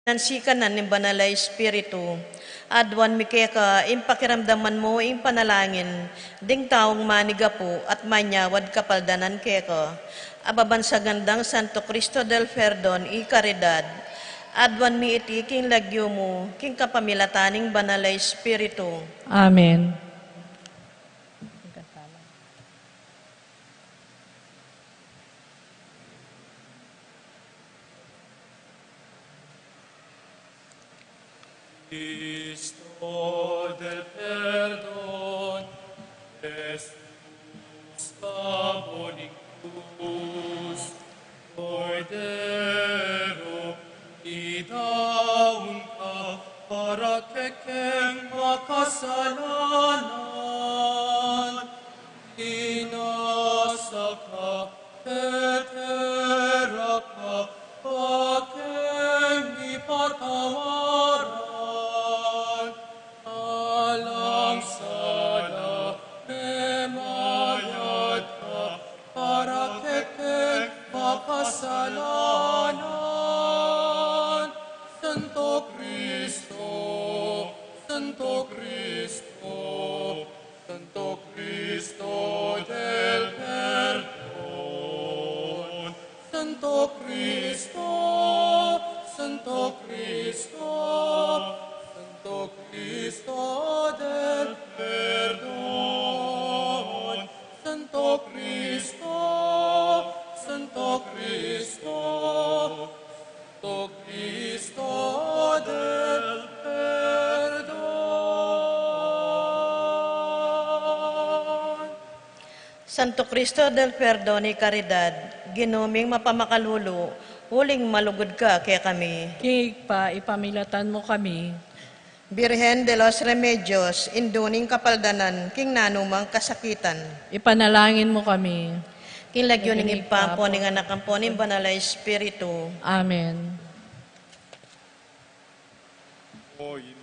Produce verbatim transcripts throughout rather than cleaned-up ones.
Ngan sikanan ning Banal a Espiritu. Aduan mi keka ing pakiramdaman mu ing panalangin ding taung manigapu at manyawad kapaldanan keka. Ababan sa gandang Santo Cristo del Perdon y Caridad, aduan mi iti king lagyu mu, king kapamilatan ning Banal a Espiritu. Amen. Cristo del perdon, Jesus, Cabo ning cruz, Cordero, idaun ka para kekeng makasalanan. Inasa ka, petera ka, pakeng ipatawaran. Alang sala, memayad ka para kekeng makasalanan. Santo Cristo, Santo Cristo, Santo Cristo del perdon. Santo Cristo, Santo Cristo, Santo Cristo del perdon. Santo Cristo, Santo Cristo, Santo Cristo del perdon. Santo Cristo del Perdon y Caridad, Ginu ming mapamakalulu, uling malugud ka kekami. King Ibpa, ipamilatan mu kami. Birhen de los Remedios, indu ning kapaldanan king nanumang kasakitan. Ipanalangin mu kami. King lagyu ning Ibpa, ampo ning Anak, ampo ning Banal a Espiritu. Amen. O Indu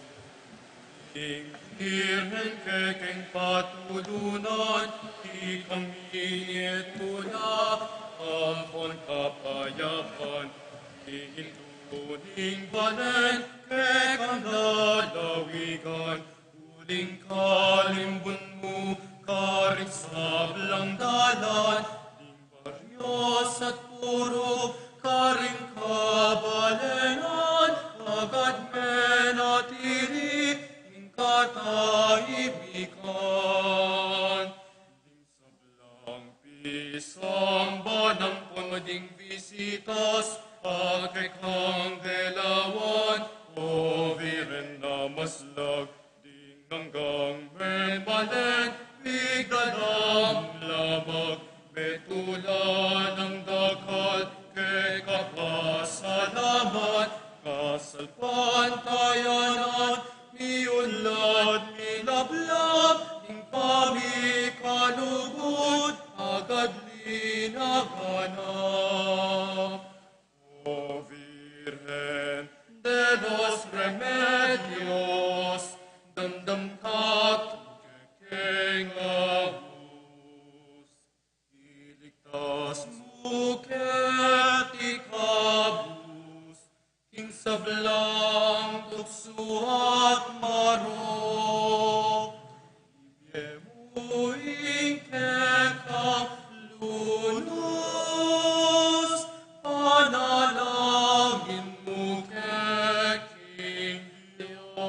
ning Birhen, kekeng patulunan, ikang minitula ampon kapayapan, Indu ning balen, kekang lalawigan, uling kalimbun mu karing sablang dalan ning baryos at purok, karing kabalenan, agad menatili ning katahimikan. Ding sablang pisamban ampon ding bisitas a kekang delawan, o Birhen a maslag, ding anggang memalen, migdalam lamag, metula nang dakal keka pasalamat, kasalpantayanan, miunlad, milablab, ning pamikalugud, agad linaganap. O Virgen de los Remedios, damdam ka king kekeng abus, iligtas mu keti kabus king sablang tuksu at marok. Ibie mu ing kekang lunus, panalangin mu keng Dios.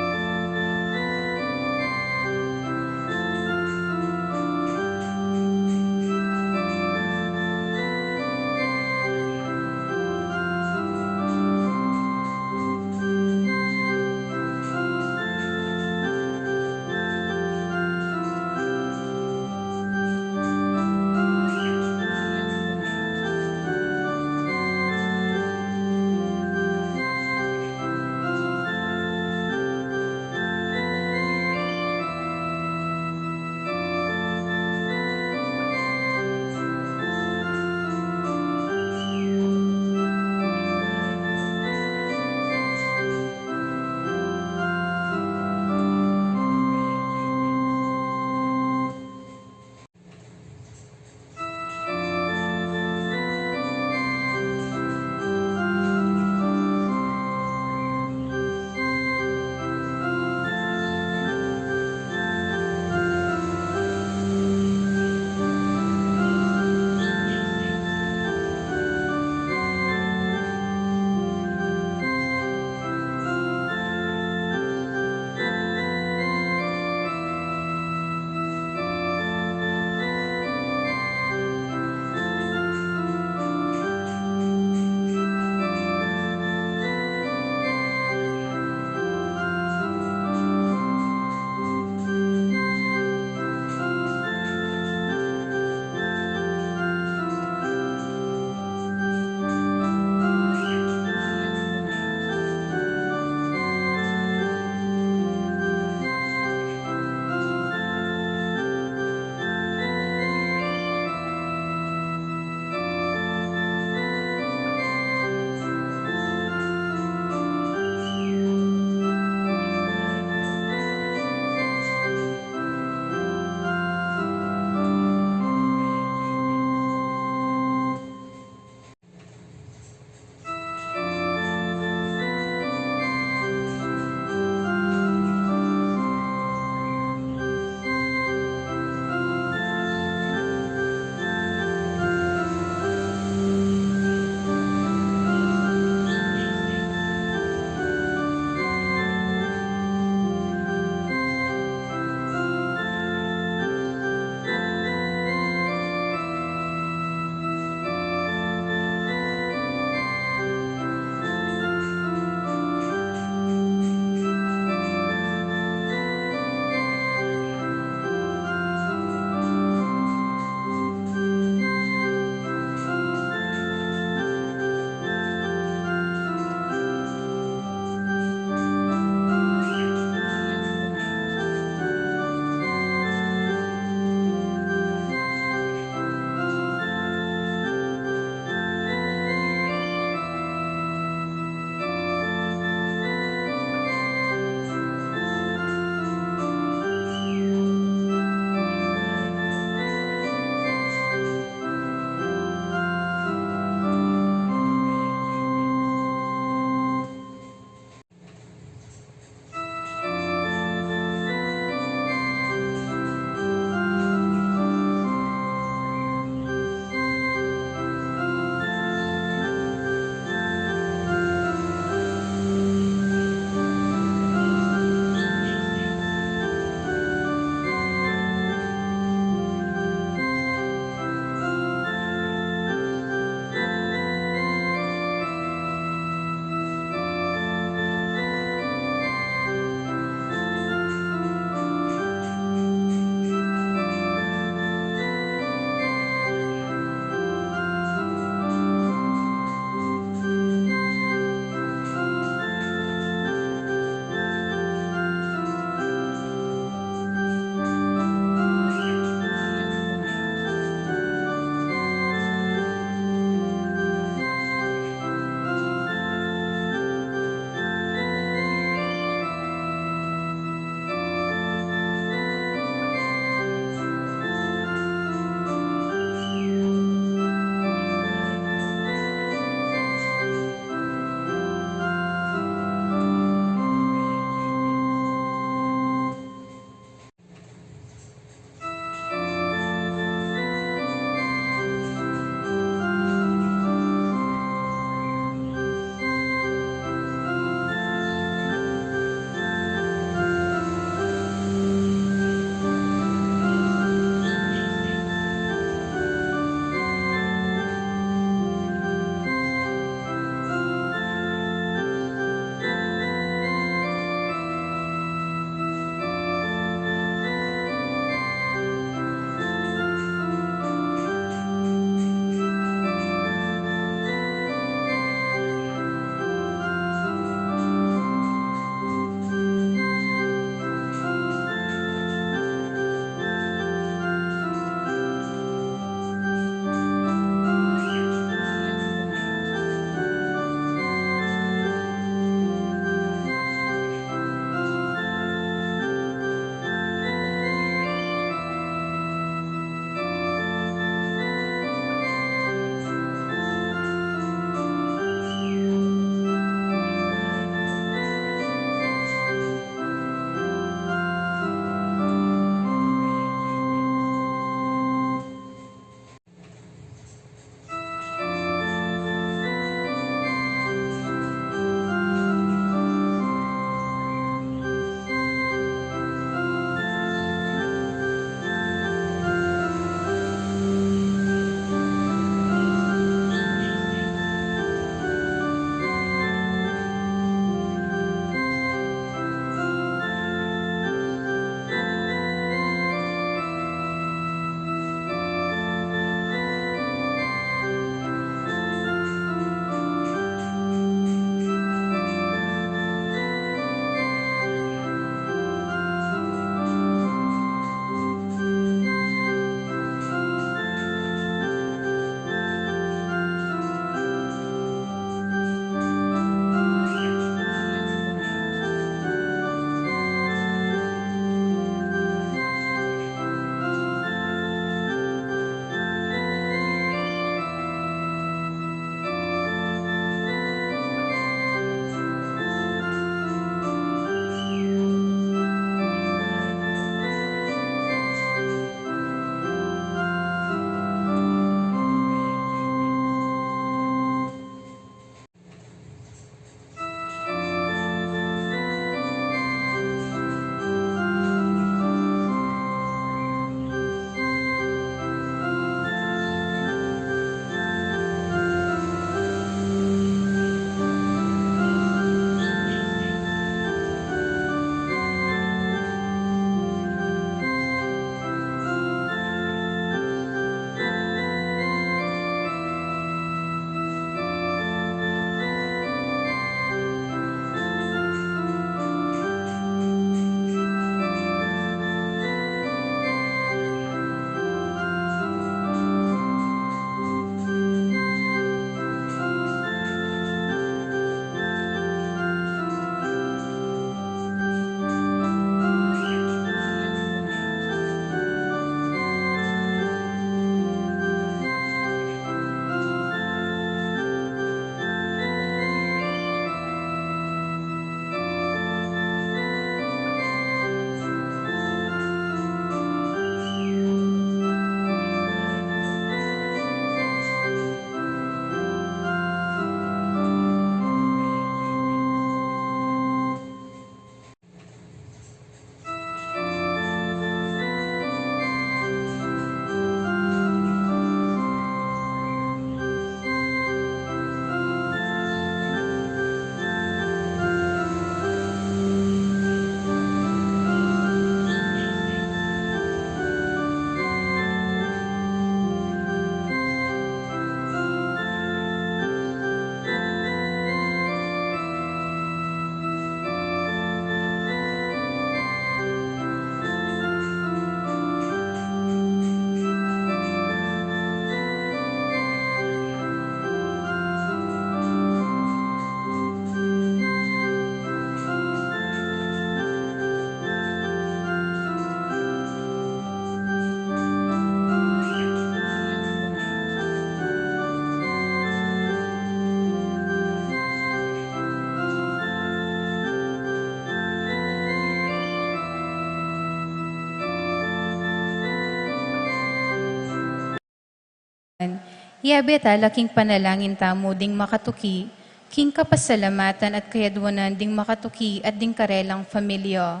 Yabe tala king panalangin tamu ding makatuki king kapasalamatan at kayadwanan ding makatuki at ding karelang familia.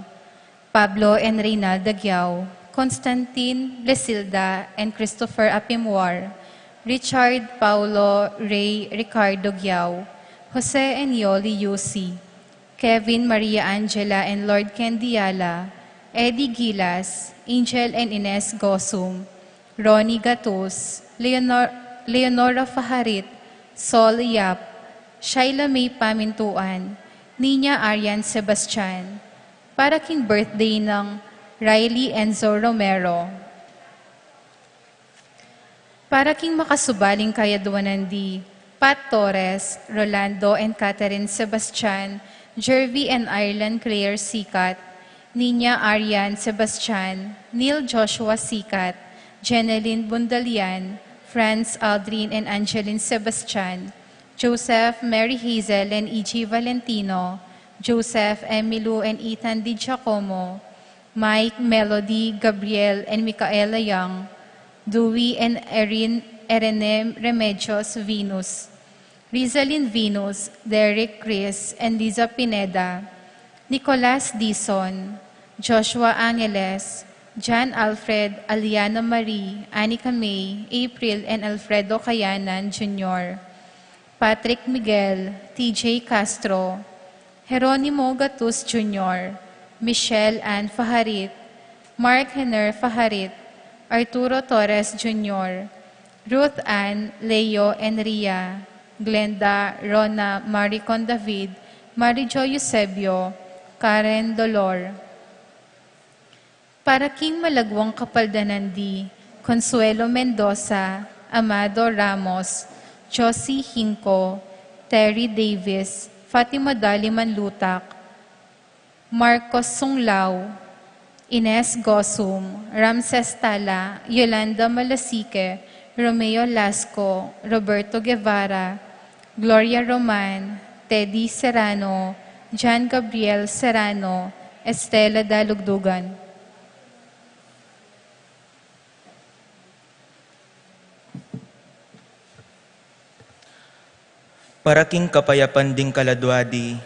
Pablo and Reynalda Giao, Constantine, Lesilda, and Christopher Apimwar, Richard, Paulo, Ray, Ricardo Giao, Jose and Yoli Yusi, Kevin, Maria Angela, and Lord Ken Diala, Eddie Gilas, Angel and Ines Gosum, Ronnie Gatus, Leonor-, Leonora Faharit, Sol Yap, Shaila May Pamintuan, Nina Arian Sebastian, para king birthday nang Riley Enzo Romero. Para king makasubaling kayadwanan di Pat Torres, Rolando and Catherine Sebastian, Jervy and Ireland Claire Sikat, Nina Arian Sebastian, Neil Joshua Sikat, Jeneline Bundalian, Franz Aldrin and Angeline Sebastian, Joseph, Mary Hazel and E G Valentino, Joseph, Emilu and Ethan Di Giacomo, Mike, Melody, Gabriel, and Micaela Young, Dewey and Erin, Erene Remedios Venus, Rizalin Venus, Derek Chris, and Liza Pineda, Nicolas Dizon, Joshua Angeles, John Alfred, Aliana Marie, Anika May, April, and Alfredo Kayanan Junior, Patrick Miguel, T J Castro, Jeronimo Gatus Junior, Michelle Ann Fajarit, Mark Henner Fajarit, Arturo Torres Junior, Ruth Ann, Leo, Enria, Glenda, Rona, Maricon David, Marijo Eusebio, Karen Dolor. Para king malagwang kapaldanan di Consuelo Mendoza, Amado Ramos, Josie Hinco, Terry Davis, Fatima Dali Manlutak, Marcos Sunglao, Ines Gosum, Ramses Tala, Yolanda Malasique, Romeo Lasco, Roberto Guevara, Gloria Roman, Teddy Serrano, John Gabriel Serrano, Estela Dalugdugan. Para king kapayapan ding kaladua di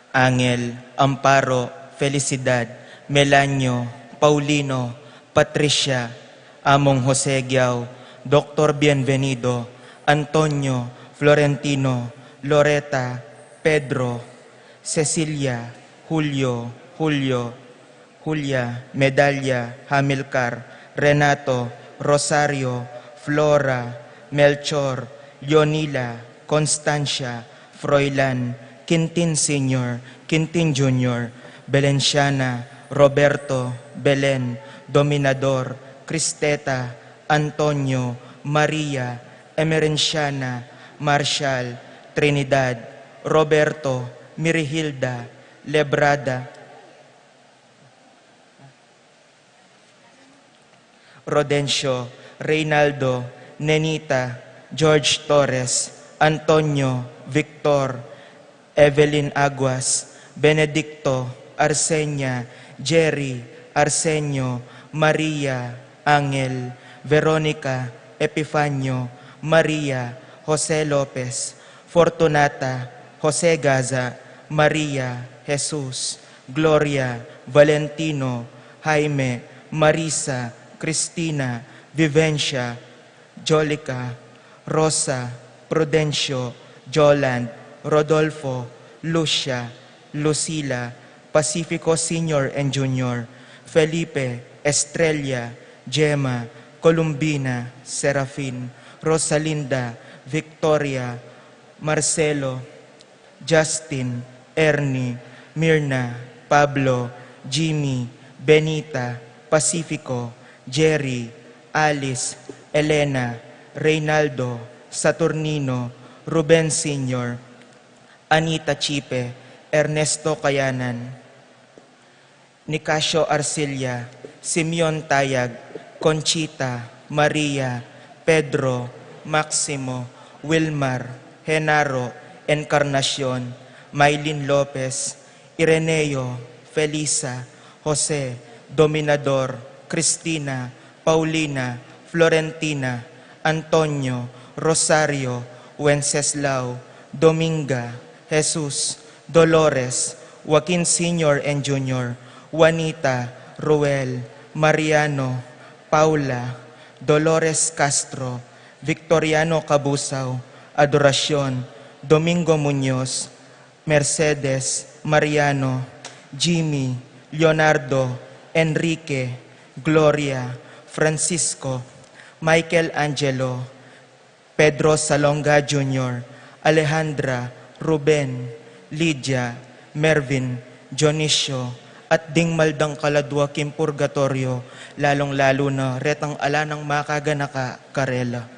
Angel, Amparo, Felicidad, Melanio, Paulino, Patricia, Among Jose Giao, Doktor Bienvenido, Antonio, Florentino, Loreta, Pedro, Cecilia, Julio, Julio, Julia, Medalia, Hamilcar, Renato, Rosario, Flora, Melchor, Leonila, Constancia, Froilan, Quintin Senior, Quintin Junior, Belenciana, Roberto, Belen, Dominador, Cristeta, Antonio, Maria, Emerenciana, Marshall, Trinidad, Roberto, Mirihilda, Lebrada, Rodencio, Reynaldo, Nenita, George Torres, Antonio, Victor, Evelyn Aguas, Benedicto, Arsenia, Jerry, Arsenio, Maria, Angel, Veronica, Epifanio, Maria, Jose Lopez, Fortunata, Jose Gaza, Maria, Jesus, Gloria, Valentino, Jaime, Marisa, Cristina, Vivencia, Jolica, Rosa, Prudencio, Joland, Rodolfo, Lucia, Lucila, Pacifico Senior and Junior, Felipe, Estrella, Gemma, Columbina, Serafin, Rosalinda, Victoria, Marcelo, Justin, Ernie, Mirna, Pablo, Jimmy, Benita, Pacifico, Jerry, Alice, Elena, Reynaldo, Saturnino, Ruben Senior, Anita Chipe, Ernesto Kayanan, Nicasio Arcilla, Simeon Tayag, Conchita, Maria, Pedro, Maximo, Wilmar, Genaro, Encarnacion, Mylene Lopez, Ireneo, Felisa, Jose, Dominador, Cristina, Paulina, Florentina, Antonio, Rosario, Wenceslao, Dominga, Jesus, Dolores, Joaquin Senior and Junior, Juanita, Ruel, Mariano, Paula, Dolores Castro, Victoriano Cabusao, Adoracion, Domingo Muñoz, Mercedes, Mariano, Jimmy, Leonardo, Enrique, Gloria, Francisco, Michael Angelo, Pedro Salonga Junior, Alejandra, Ruben, Lydia, Mervin, Dionisio, at ding maldang kaladua king purgatorio, lalung-lalu na retang ala nang makaganaka karela.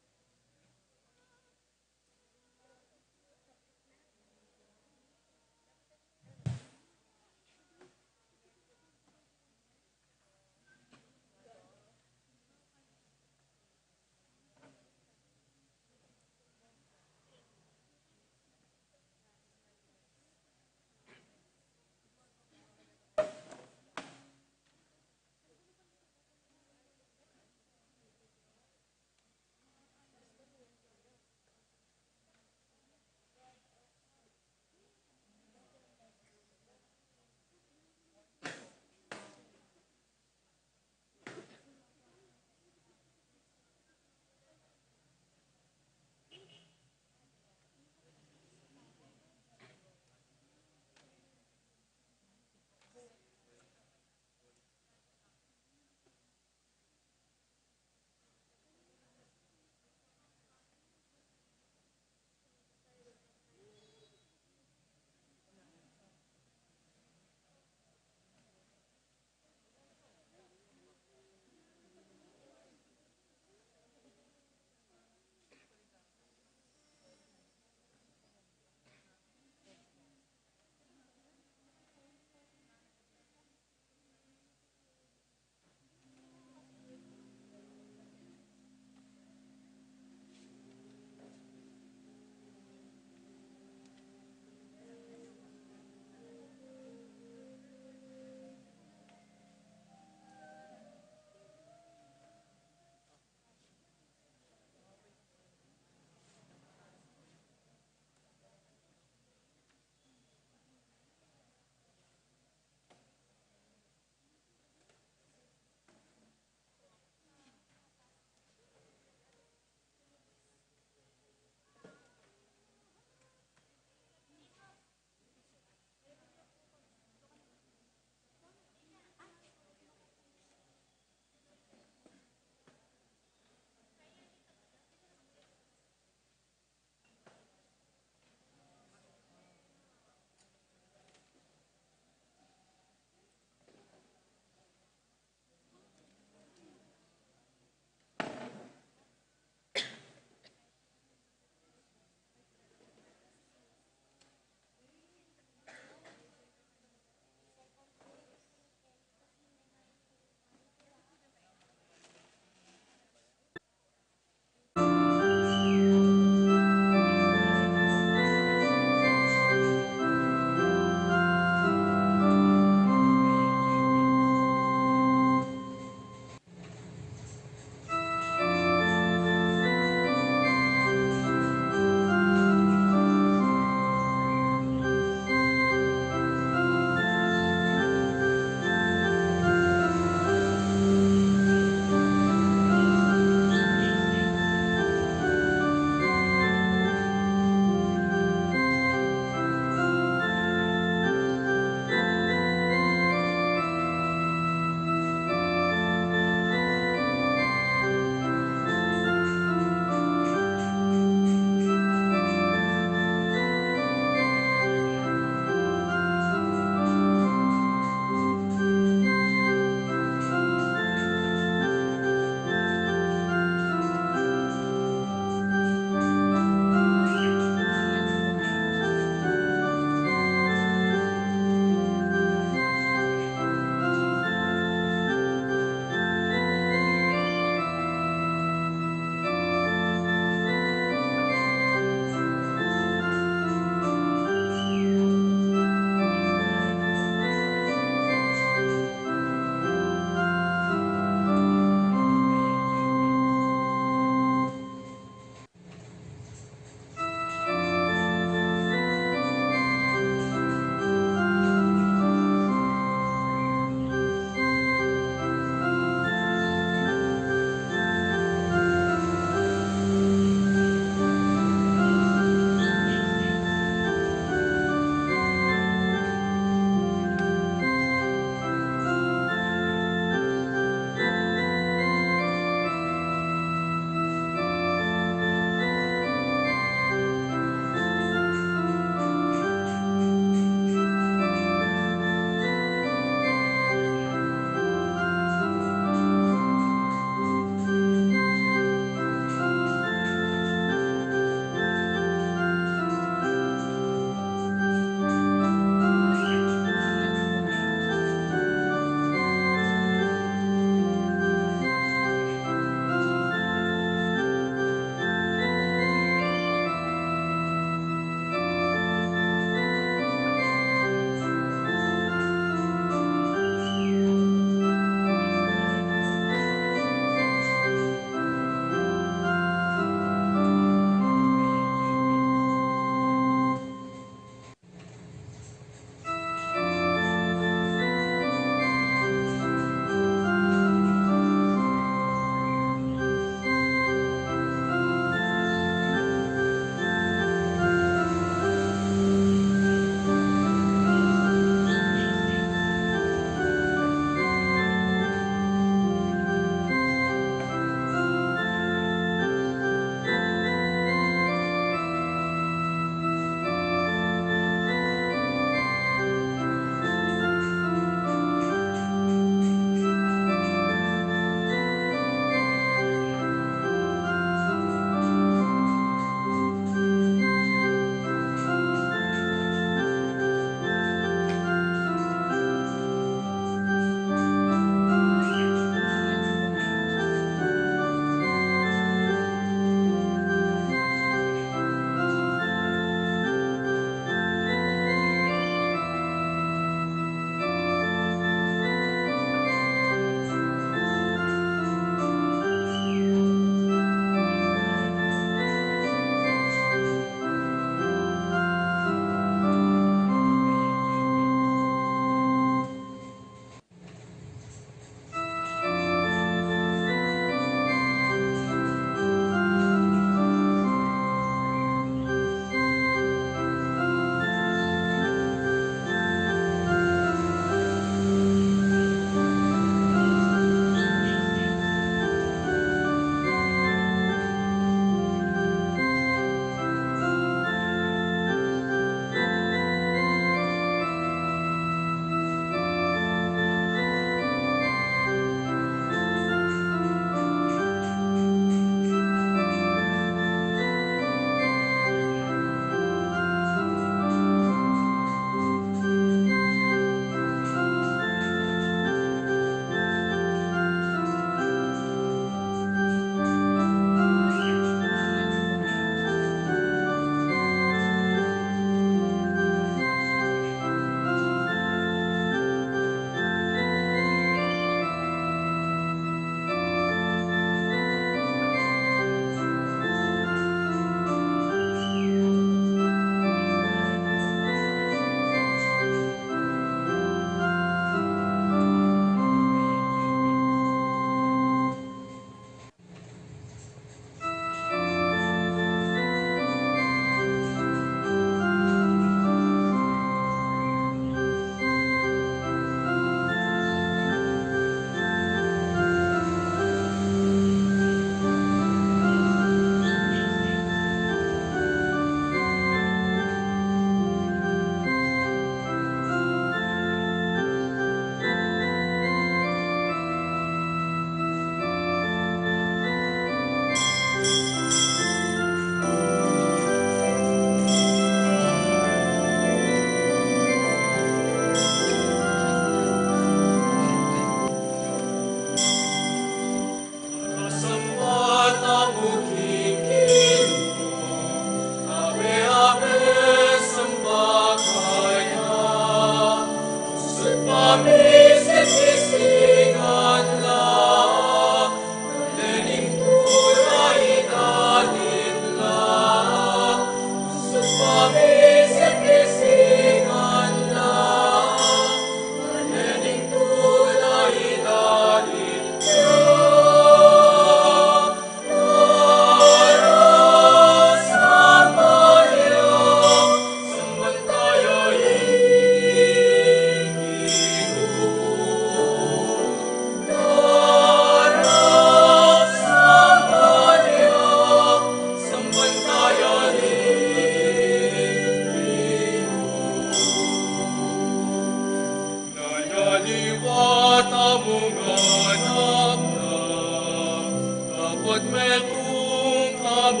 Amu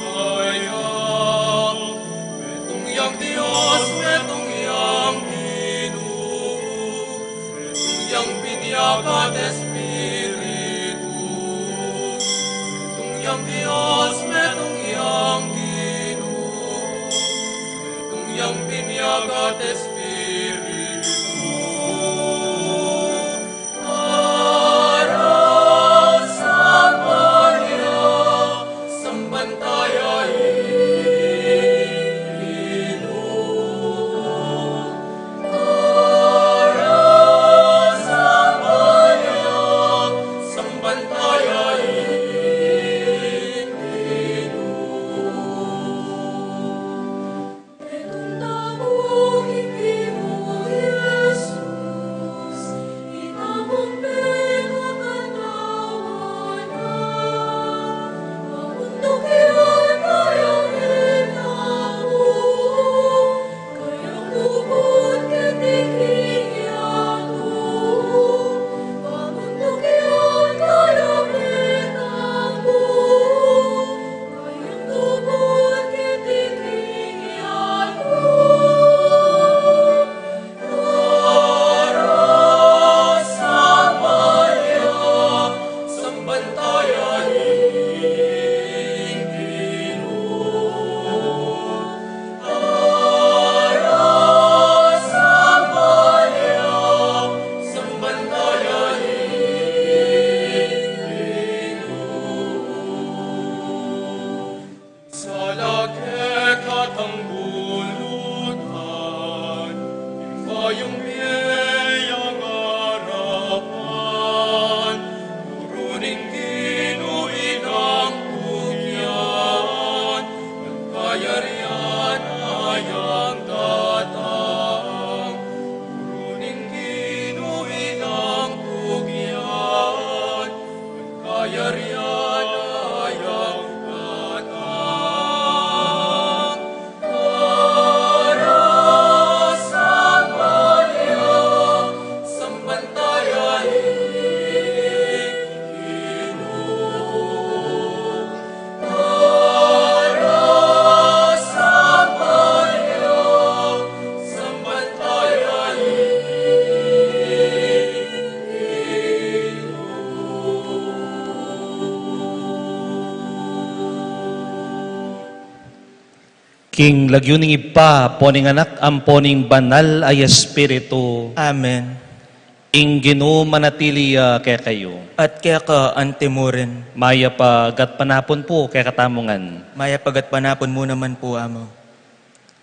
kaya, metung yang Dios, metung yang Ginu, metung yang binyagat Espiritu, metung yang Dios, metung yang Ginu, metung yang binyagat Espiritu. Para sa maya, samban taya ing Ginu. Para sa maya, samban taya ing Ginu. Sala kekatang bulutan, ing mayupayang arapan, turu ning Ginu ing pugyan, at kayarian na yang datang, turu ning Ginu ing pugyan, kayarian na yang datang, para sa maya, samban taya ing Ginu. Para sa maya, samban taya ing Ginu. King lagyu ning Ibpa, ampo ning Anak, ampo ning Banal a Espiritu. Amen. Ing Ginu manatili ya kekayu. At keka antimurin. Mayap a gatpanapun pu kekatamu ngan. Mayap a gatpanapun mu naman pu, Among.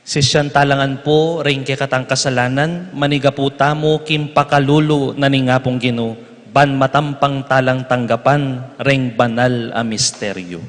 Sisian tamu ngan pu ring kekatang kasalanan, manigapu tamu king pakalulu na ning Apung Ginu, ban matampang talang tanggapan ring banal a misteryu.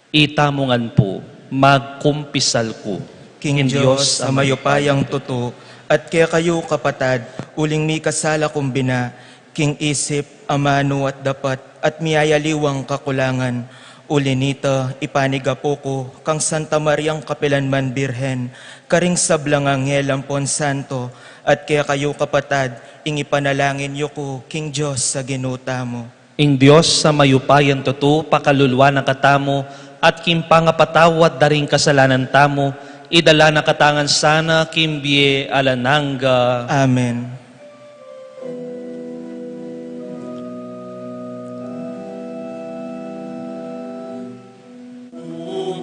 Itamu ngan pu, magkumpisal ku. King Dios a mayupayang tutu, at kekayu kapatad, uling mikasala kung bina, king isip, amanu at dapat, at miyayaliwang kakulangan. Uli nita, ipanigapu ku kang Santa Mariang kapilanman Birhen, karing sablang anghel ampon santo, at kekayu kapatad, ing ipanalangin yu ku king Dios a Ginu tamu. Ing Dios a mayupayang tutu, pakaluluan na katamu, at king pangapatawad da ring kasalanan tamu, idala na katamu ngan sana king bie alang angga. Amen.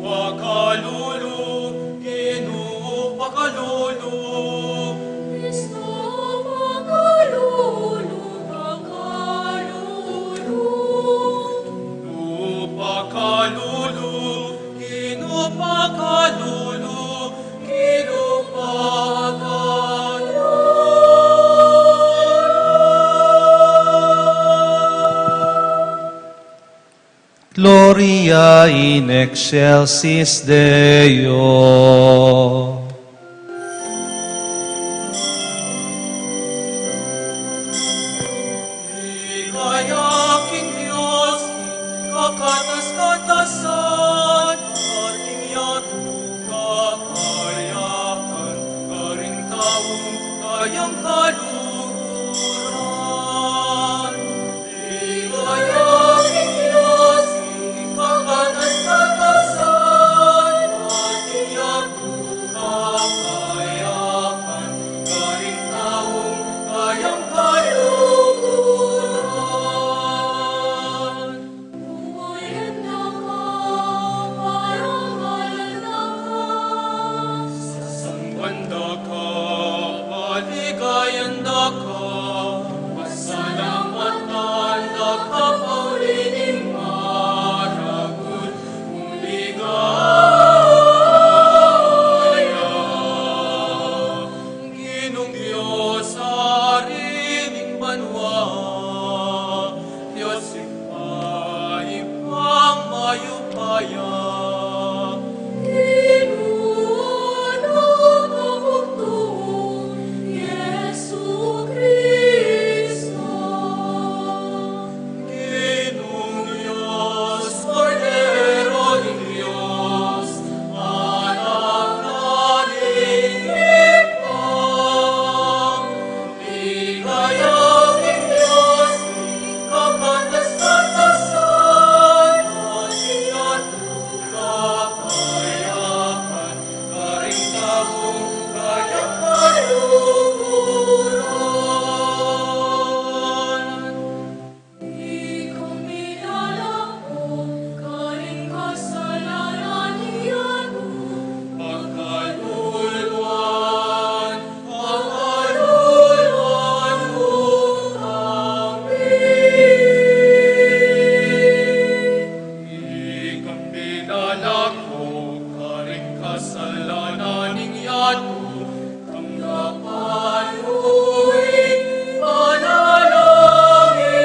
Pakalulu, Ginu, pakalulu. Kristo, pakalulu, pakalulu. Pakalulu, Ginu, pakalulu, Ginu, pakalulu. Gloria in excelsis Deo. Ligaya king Dios, kakatas-katasan, at king yatu kakayapan, karing tau kayang kaluguran. Ligaya king Dios, Ibpang mayupaya, Ginu, anak a bugtung, Jesucristo. Ginung Dios, Kordero ning Dios, anak na ning Ibpa. Ikang pinalako karing kasalanan ning yatu, pakaluluan, pakaluluan mu kami. Ikang pinalako karing kasalanan ning yatu, tanggapan mu ing panalangin mi.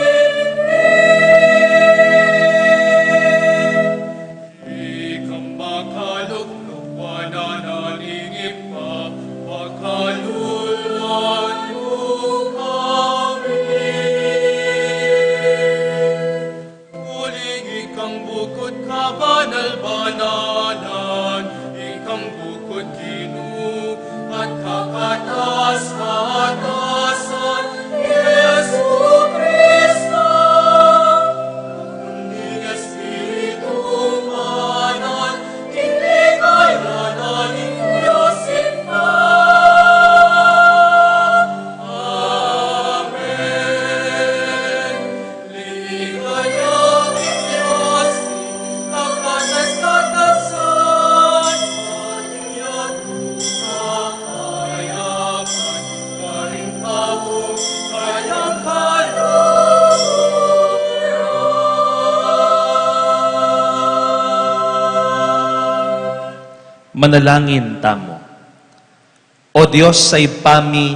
Ikang makalukluan na ning Ibpa, pakaluluan mu kami. Uling ikang bukut kabanal-banalan, ikang bukut Ginu, at kakatas-katasan, Jesucristo. Ing Espiritu Banal, king ligaya na ning Dios Ibpa. Amen. Manalangin tamu. O Dios a Ibpa mi,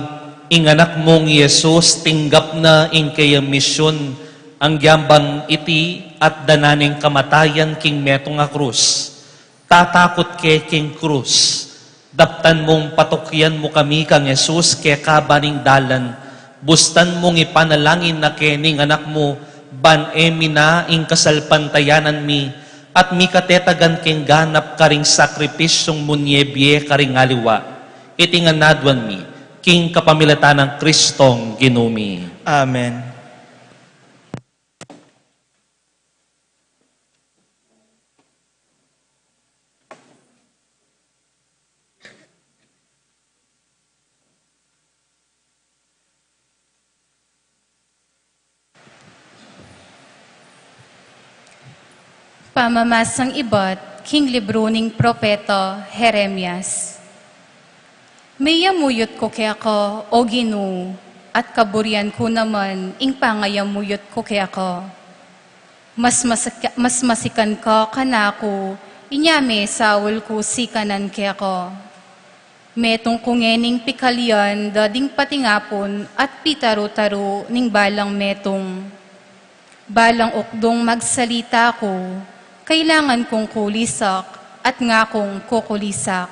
ing Anak mung i Jesus tinggap na ing keyang misyun, anggyang iti at danan ing kamatayan king metung a krus. Tatakut ke king krus, daptan mung patukian mu kami kang Jesus keka ba ning dalan, bustan mung ipanalangin na ke ning Anak mu, ban e mi na ing kasalpantayanan mi, at mikatetagan king ganap karing sakripisyung munye bie karing aliwa. Iti ngan aduan mi, king kapamilatan nang Kristong Ginu mi. Amen. Pamamasang ibat king libru ning propeta Jeremias. Meyamuyut ku keka, O Ginu, at kaburian ku naman ing pangayamuyut ku keka. Mas masika-, mas masikan ka kanaku, inya mesaul ku sikanan keka. Metung ku ngening pikalian da ding patingapun at pitaru-taru ning balang metung. Balang ukdung magsalita ku, kailangan kung kulisak at ngakung kukulisak.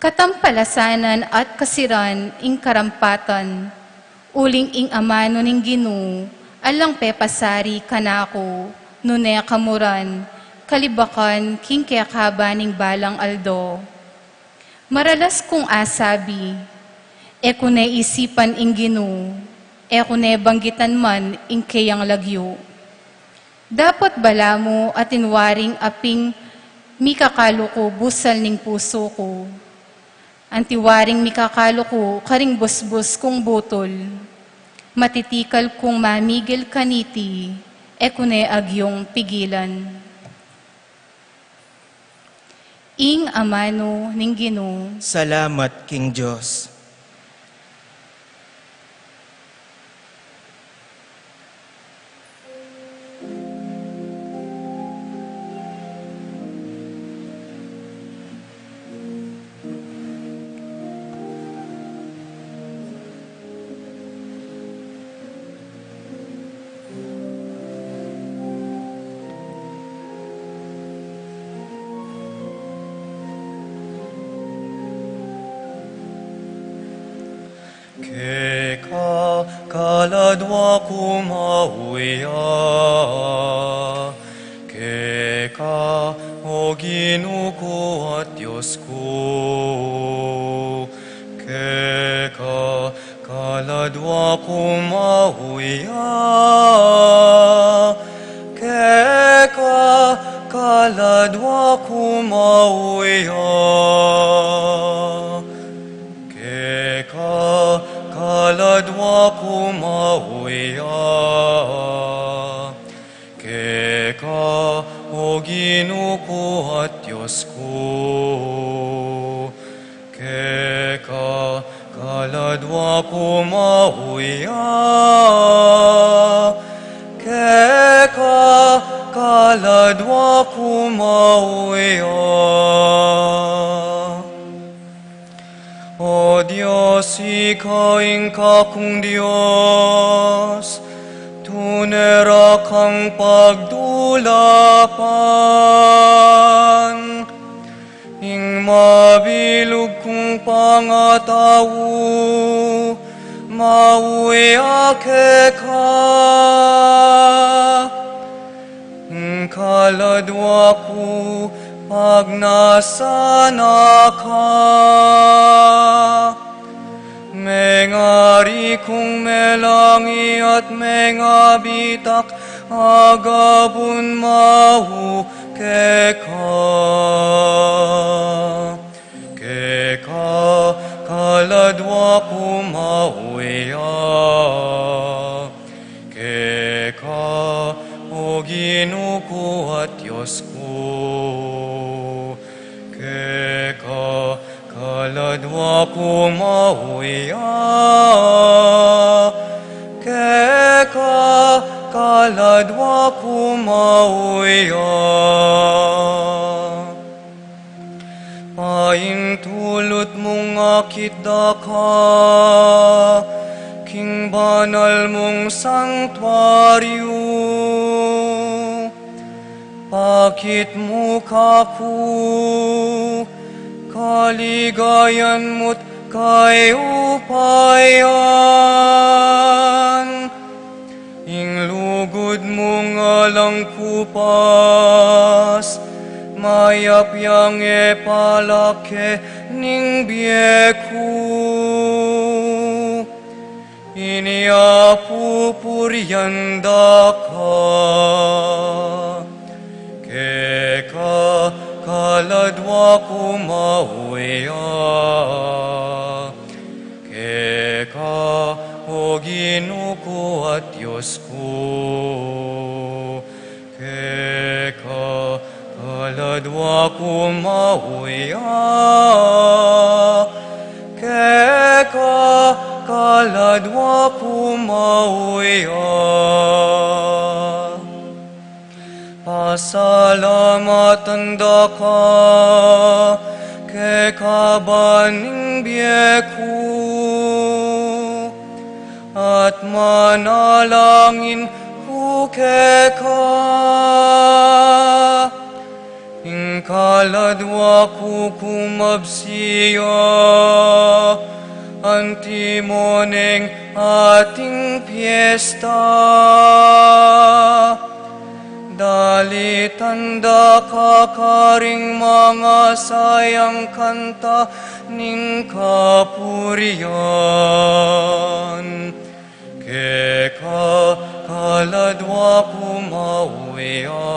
Katampalasanan at kasiran ing karampatan, uling ing amanu ning Ginu, alang pepasari kanaku, nune kamuran, kalibakan king kekaba ning balang aldo. Maralas kung asabi, e ku ne isipan ing Ginu, e ku ne banggitan man ing keyang lagyu. Dapot balamu atin waring aping mikakalu ku busal ning pusu ku. Anti waring mikakalu ku karing busbus kung butul. Matitikal kung mamigil kaniti, e ku ne agyung pigilan. Ing amanu ning Ginu. Salamat king Dios. Keka kaladwa ku mau ya, keka, o Ginu ku at Dios ku, keka kaladwa ku mau ya, keka kaladwa ku mau ya, keka kaladwa ku mau ya, keka, o Ginu ku at Dios ku, keka kaladwa ku mau ya, keka kaladwa ku mau ya. O Dios, ika ing kakung Dios, tune ra kang pagdulapan. Ing mabilug kung pangatau, mau ya keka. Ing kaladwa ku, pagnasan na ka. Mengari kung melangi at mengabitak, agabun mau keka. Keka kaladwa ku mau ya, keka, o Ginu ku at Dios ku, keka kaladwa ku mau ya, keka kaladwa ku mau ya. Paintulut mung akit da ka king banal mung santuaryu. Pakit mu kaku kaligayan mu't kayupayan. Ing lugud mung alang kupas, mayap yang e palake ning bie ku. Ini a pupurian da ka, keka kaladwa ku mau ya, keka, o Ginu ku at Dios ku, keka kaladwa ku mau ya, keka kaladwa ku mau ya. Pasalamatan da ka keka ban ning bie ku, at manalangin ku keka. Ing kaladwa ku kumabsi ya, antimo neng ating piesta. Dalitan da ka karing mangasayang kanta ning kapurian. Keka kaladwa ku mau ya,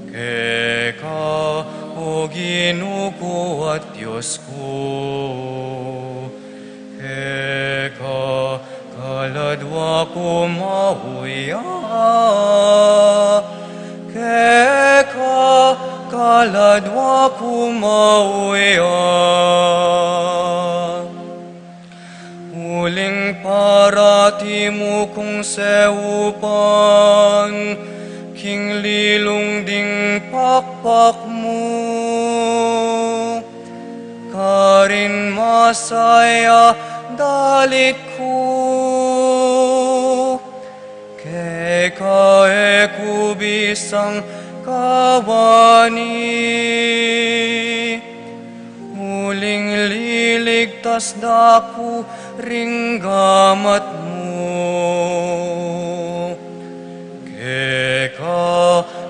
keka, o Ginu ku at Dios ku, keka kaladwa ku mau ya, keka kaladwa ku mau ya. Uling parati mu kung seupan king lilung ding pakpak mu, karin masaya dalit ku. Keka e ku bisang kawani, uling lili Ligtas da ku ring gamat mu. Keka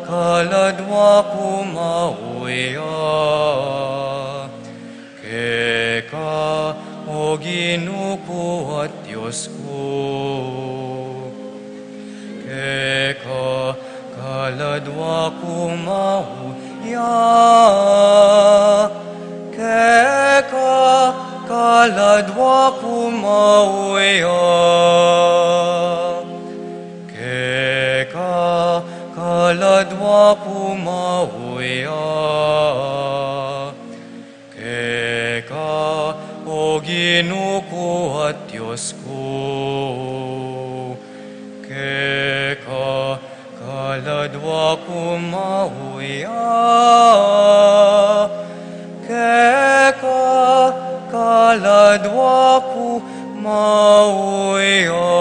kaladwa ku mauya. Keka, o Ginu ku at Dios ku. Keka kaladwa ku mauya. Keka kaladwa ku mauya. Keka kaladwa ku mauya. Keka, o Ginu ku at Dios ku. Keka kaladwa ku mauya. Keka kaladwa ku mauya.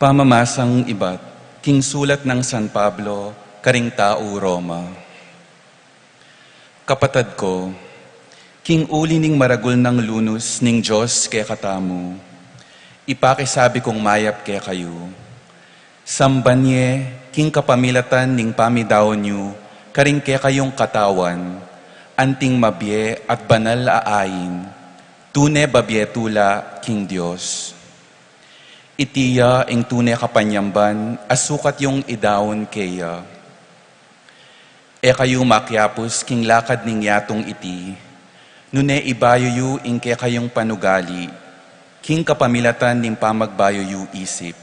Pamamasang ibat king sulat nang San Pablo karing tau Roma. Kapatad ko, king uli ning maragul nang lunus ning Dios kekatamu, ipakisabi kung mayap kekayu, samban ye king kapamilatan ning pamidaun yu karing kekayung katawan, anting mabie at banal a ain, tune babie tula king Dios. Iti ya ing tune kapanyamban a sukat yung idaun keya. E kayu makiapus king lakad ning yatung iti, nune ibayu yu ing kekayung panugali, king kapamilatan ning pamagbayu yu isip.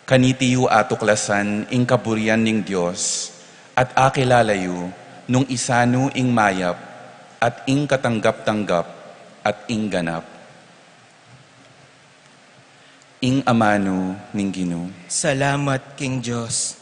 Kaniti yu atuklasan ing kaburian ning Dios, at akilala yu nung isanu ing mayap, at ing katanggap-tanggap, at ing ganap. Ing amanu ning Ginu. Salamat king Dios.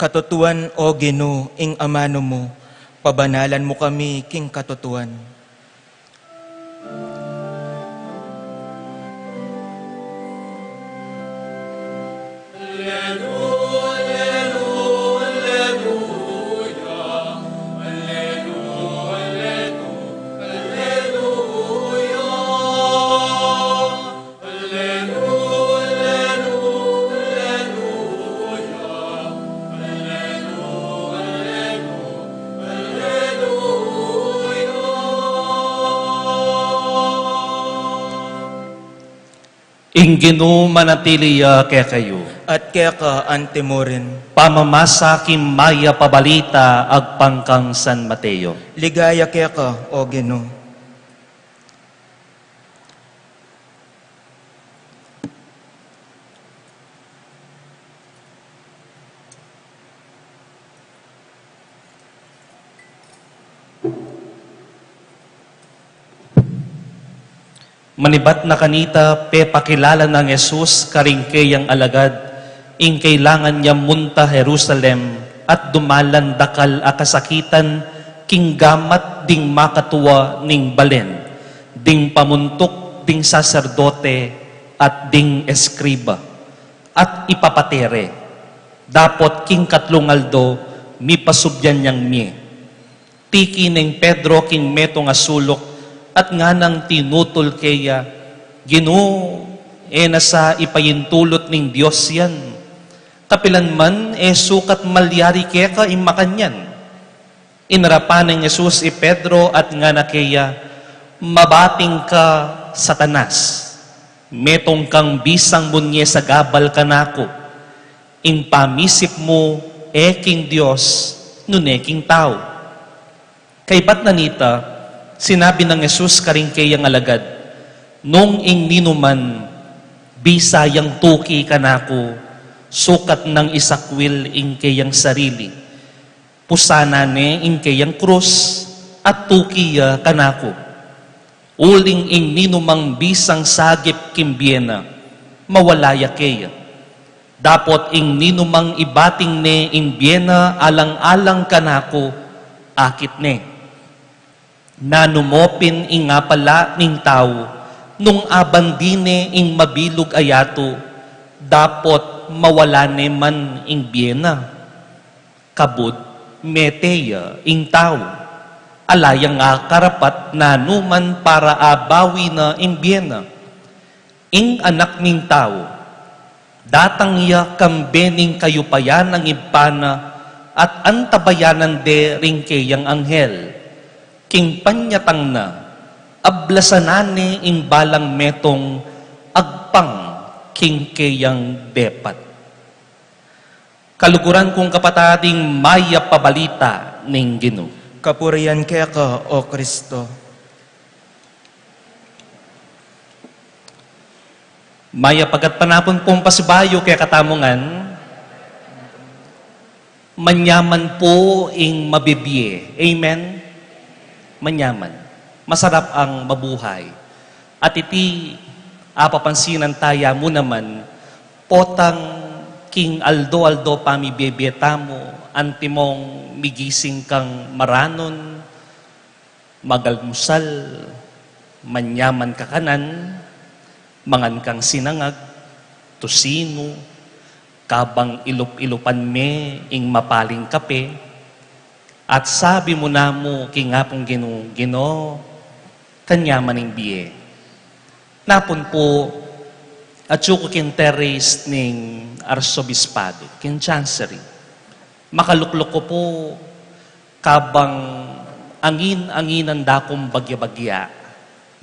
Katutuan, O Ginu, ing amanu mu, pabanalan mu kami king katutuan. Ing Ginu manatili ya kekayu. At keka antimurin. Pamamasa king mayap a balita agpang kang San Mateo. Ligaya keka, O Ginu. Manibat na kanita, pepakilala nang Jesus karing keyang alagad ing kailangan ya munta Jerusalem at dumalan dakal a kasakitan king gamat ding makatua ning balen, ding pamuntuk ding saserdote at ding eskriba, at ipapate re. Dapot king katlung aldo, mipasubyan yang mie. Tiki neng Pedro king metung a suluk at nganang tinutul keya, "Ginu, e na sa ipayintulut ning Dios yan. Kapilan man e sukat malyari keka ing makanyan." Inarapan neng Jesus i Pedro at ngana keya, "Mabating ka, Satanas! Metung kang bisang munye sagabal kanaku, ing pamisip mu e king Dios, nune king tau. Kaybat na nita, sinabi nang Jesus karing keyang alagad, nung ing ninuman bisa yang tuki kanaku, sukat nang isakwil ing keyang sarili, pusanan ne ing keyang krus, at tuki ya kanaku. Uling ing ninumang bisang sagip king bie na, mawala ya keya. Dapot ing ninumang ibating ne ing bie na alang-alang kanaku, akit ne. Nanu mu pin ing apala ning tau, nung abandi ne ing mabilug a yatu, dapot mawala ne man ing bie na. Kabud mete ya ing tau, ala yang akarapat nanuman para abawi na ing bie na. Ing Anak ning Tau, datang ya kambe ning kayupayan nang Ibpa na, at antabayanan de ring keyang anghel. King panyatang na, ablasanan ne ing balang metung agpang king keyang depat. Kaluguran kung kapatad, ing mayap a balita ning Ginu. Kapurian keka, O Kristo. Mayap a gatpanapun pung pasibayu kekatamu ngan. Manyaman pu ing mabibie. Amen? Manyaman. Masarap ang mabuhay. At iti, apapansinan taya mu naman, potang king aldo-aldo pamibie-bie tamu, antimong migising kang maranun, magalmusal, manyaman ka kanan, mangan kang sinangag, tusinu, kabang ilup-ilupan me ing mapaling kape, at sabi mu namu king Apung Ginu, Ginu, kanyaman ing bie. Napun pu, atyu ku king terrace ning Arsobispado, king Chancery. Makalukluk ku pu, kabang angin-anginan da kung bagya-bagya.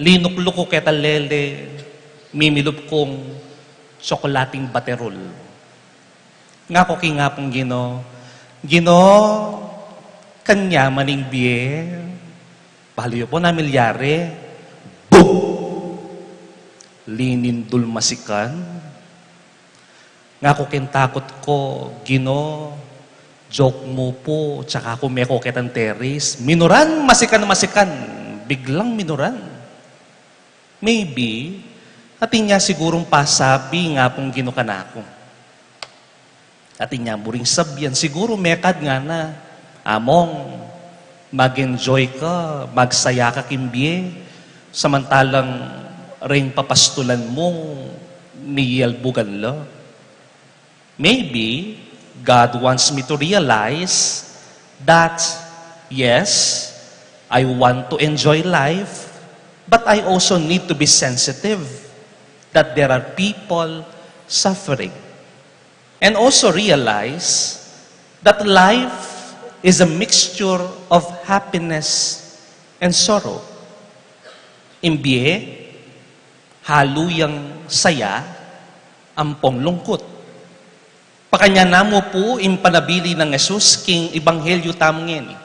Linukluk ku keta lele, mimilup kung tsokolating baterul. Ngaku king Apung Ginu, Ginu, kanyaman ing bie. Balu yu pu na milyari, bum! Linindul masikan. Ngaku king takut ku, Ginu, joke mu pu, tsaka ku meko ketang terrace. Minuran, masikan, masikan. Biglang minuran. Maybe, atin ya sigurung pasabi ing Apung Ginu kanaku. Atin ya mu ring sabian, siguru mekad ngana, Among, mag-enjoy ka, magsaya ka king bie, samantalang ring papastulan mu, miyalbugan la. Maybe God wants me to realize that, yes, I want to enjoy life, but I also need to be sensitive that there are people suffering. And also realize that life is a mixture of happiness and sorrow. Ing bie, halu yang saya ampong lungkut. Pakanyan na mu pu ing panabilin nang Jesus king ebanghelyu tamu ngeni,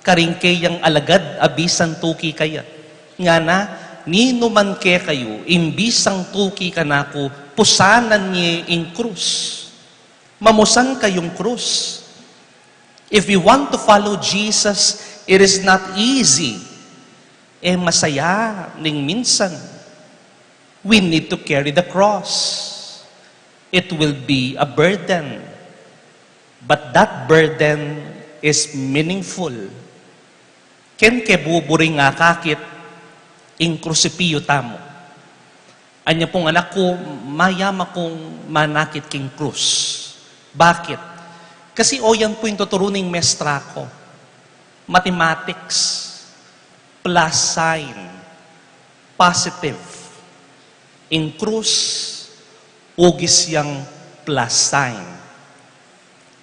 karing keyang alagad a bisang tuki kaya. Ngana, ninuman kekayu ing bisang tuki kanaku, pusanan ye ing krus. Mamusan kayung krus. If we want to follow Jesus, it is not easy. E masaya ning minsan. We need to carry the cross. It will be a burden. But that burden is meaningful. Ken ke buburing akakit ing krusipiyu tamu. Anya pung anak ku, mayam kung manakit king krus. Bakit? Kasi o yan pu ing tuturu ning mestra ku. Mathematics, plus sign, positive. Ing krus, ugis yang plus sign.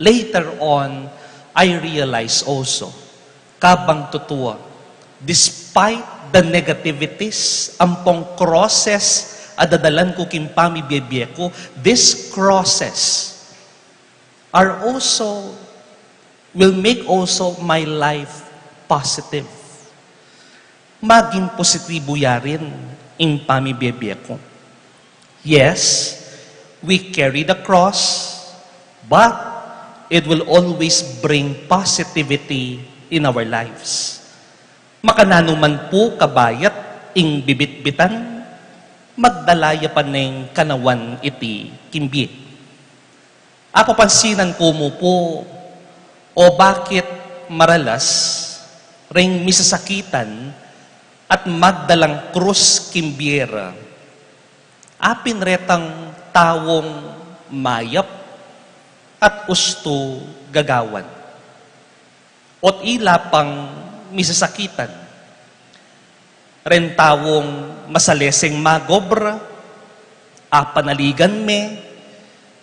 Later on, I realize also, kabang tutua, despite the negativities, ampong crosses Adadalan ku king pamibie-bie ku, these crosses are also, will make also my life positive. Maging positibo ya rin ing pamibie-bie ku. Yes, we carry the cross, but it will always bring positivity in our lives. Makananu man pu kabayat ing bibitbitan, magdala ya pa neng kanawan iti king bie. Apapansinan ku mu pu, o bakit maralas ring misasakitan at magdalang krus king bie ra, apin retang taung mayap at ustu gagawan. Ot ila pang misasakitan. Ren taung masaleseng magobra, apanaligan me,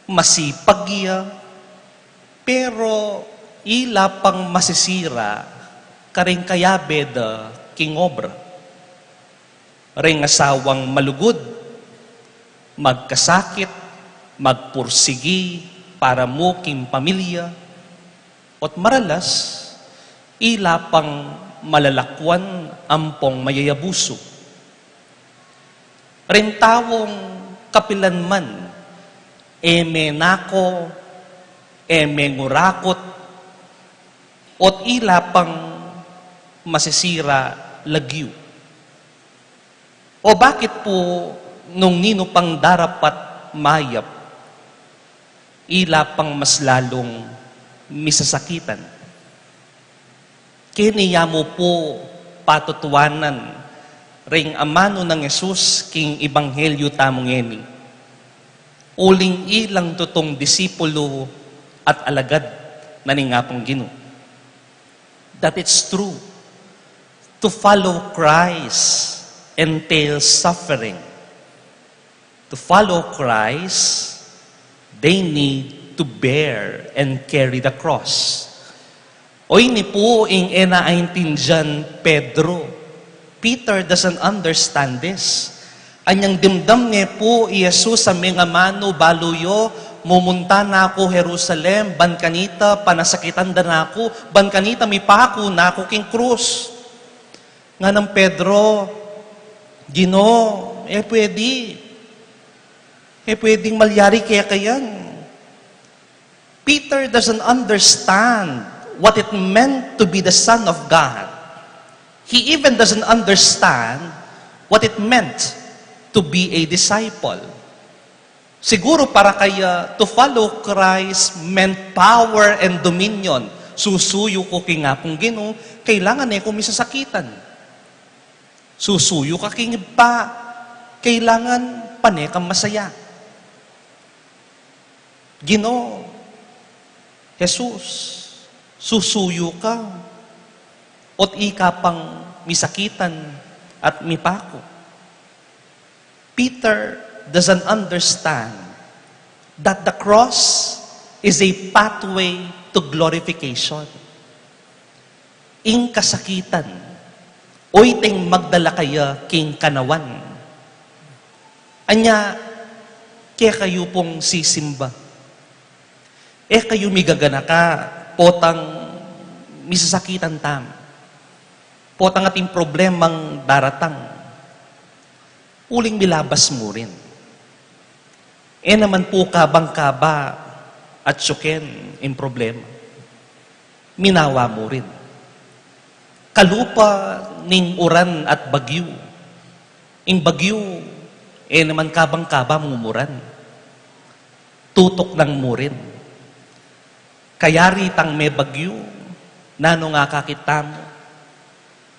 masipag ya, pero ila pang masisira karing kayabe da king obra. Ring asawang malugud, magkasakit, magpursigi para mu king pamilya, ot maralas, ila pang malalakuan ampong mayayabusu. Ring taung kapilan man, e me nako, e me ngurakut, ot ila pang masisira lagyu. O bakit pu nung ninu pang darapat mayap, ila pang mas lalung misasakitan? Keni ya mu pu patutuanan ring amanu nang Jesus king ebanghelyo tamu ngeni. Uling ilang tutung disipulu at alagad na ning Apung Ginu. That it's true. To follow Christ entails suffering. To follow Christ, they need to bear and carry the cross. O ini pu ing e na aintindian Pedro. Peter doesn't understand this. Anyang dimdam ne pu i Jesus a mengamanu, balu yu, mumunta na ku Jerusalem, ban kanita panasakitan da na ku, ban kanita mipaku na ku king krus. Nganang Pedro, Ginu, e pwede. E pwedeng malyari keka yan. Peter doesn't understand what it meant to be the Son of God. He even doesn't understand what it meant to be a disciple. Siguro para kaya, to follow Christ meant power and dominion. Susuyu ku king Apung Ginu, kailangan e ku misasakitan. Susuyu ka king Ibpa, kailangan pane kang masaya. Ginu, Jesus, susuyu ka, ot ika pang misakitan at mipaku. Peter doesn't understand that the cross is a pathway to glorification. Ing kasakitan, o iteng magdala kaya king kanawan. Anya, kekayu pung sisimba. E kayu migaganaka, potang misasakitan tamu. Potang atin problemang daratang. Uling milabas mu rin. E naman pu kabang-kaba at suken ing problema. Minawa mu rin. Kalupa ning uran at bagyu. Ing bagyu, e naman kabang-kaba mumuran. Tutuknang mu rin. Kayari tang mebagyu, nanu nga akakit tamu,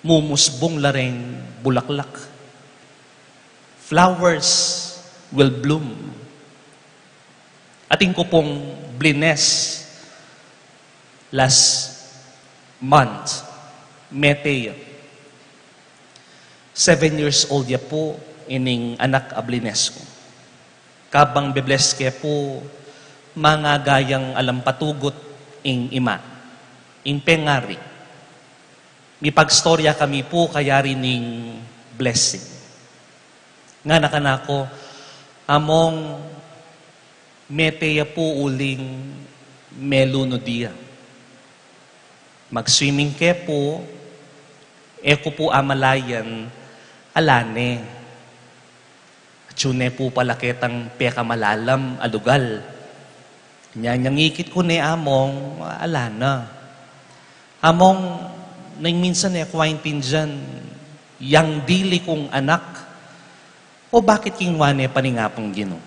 mumusbung la ring bulaklak. Flowers will bloom. Atin ku pung blines last month, Mete ya. Seven years old ya pu ining anak a blines ku. Kabang be-bless ke pu, mangagayang alang patugut ing ima, ing pengari. Mipagstorya kami pu kayari ning blessing. Ngana kanaku, Among, mete ya pu uling melunud ya. Mag-swimming ke pu, e ku pu amalayan, ala ne. Atyu ne pu pala ketang pekamalalam a lugal. Nya, inyang ikit ku ne, Among, ala na. Among, neng minsan e ku aintindian, yang dili kung anak, o bakit kinuha ne pa ning Apung Ginu?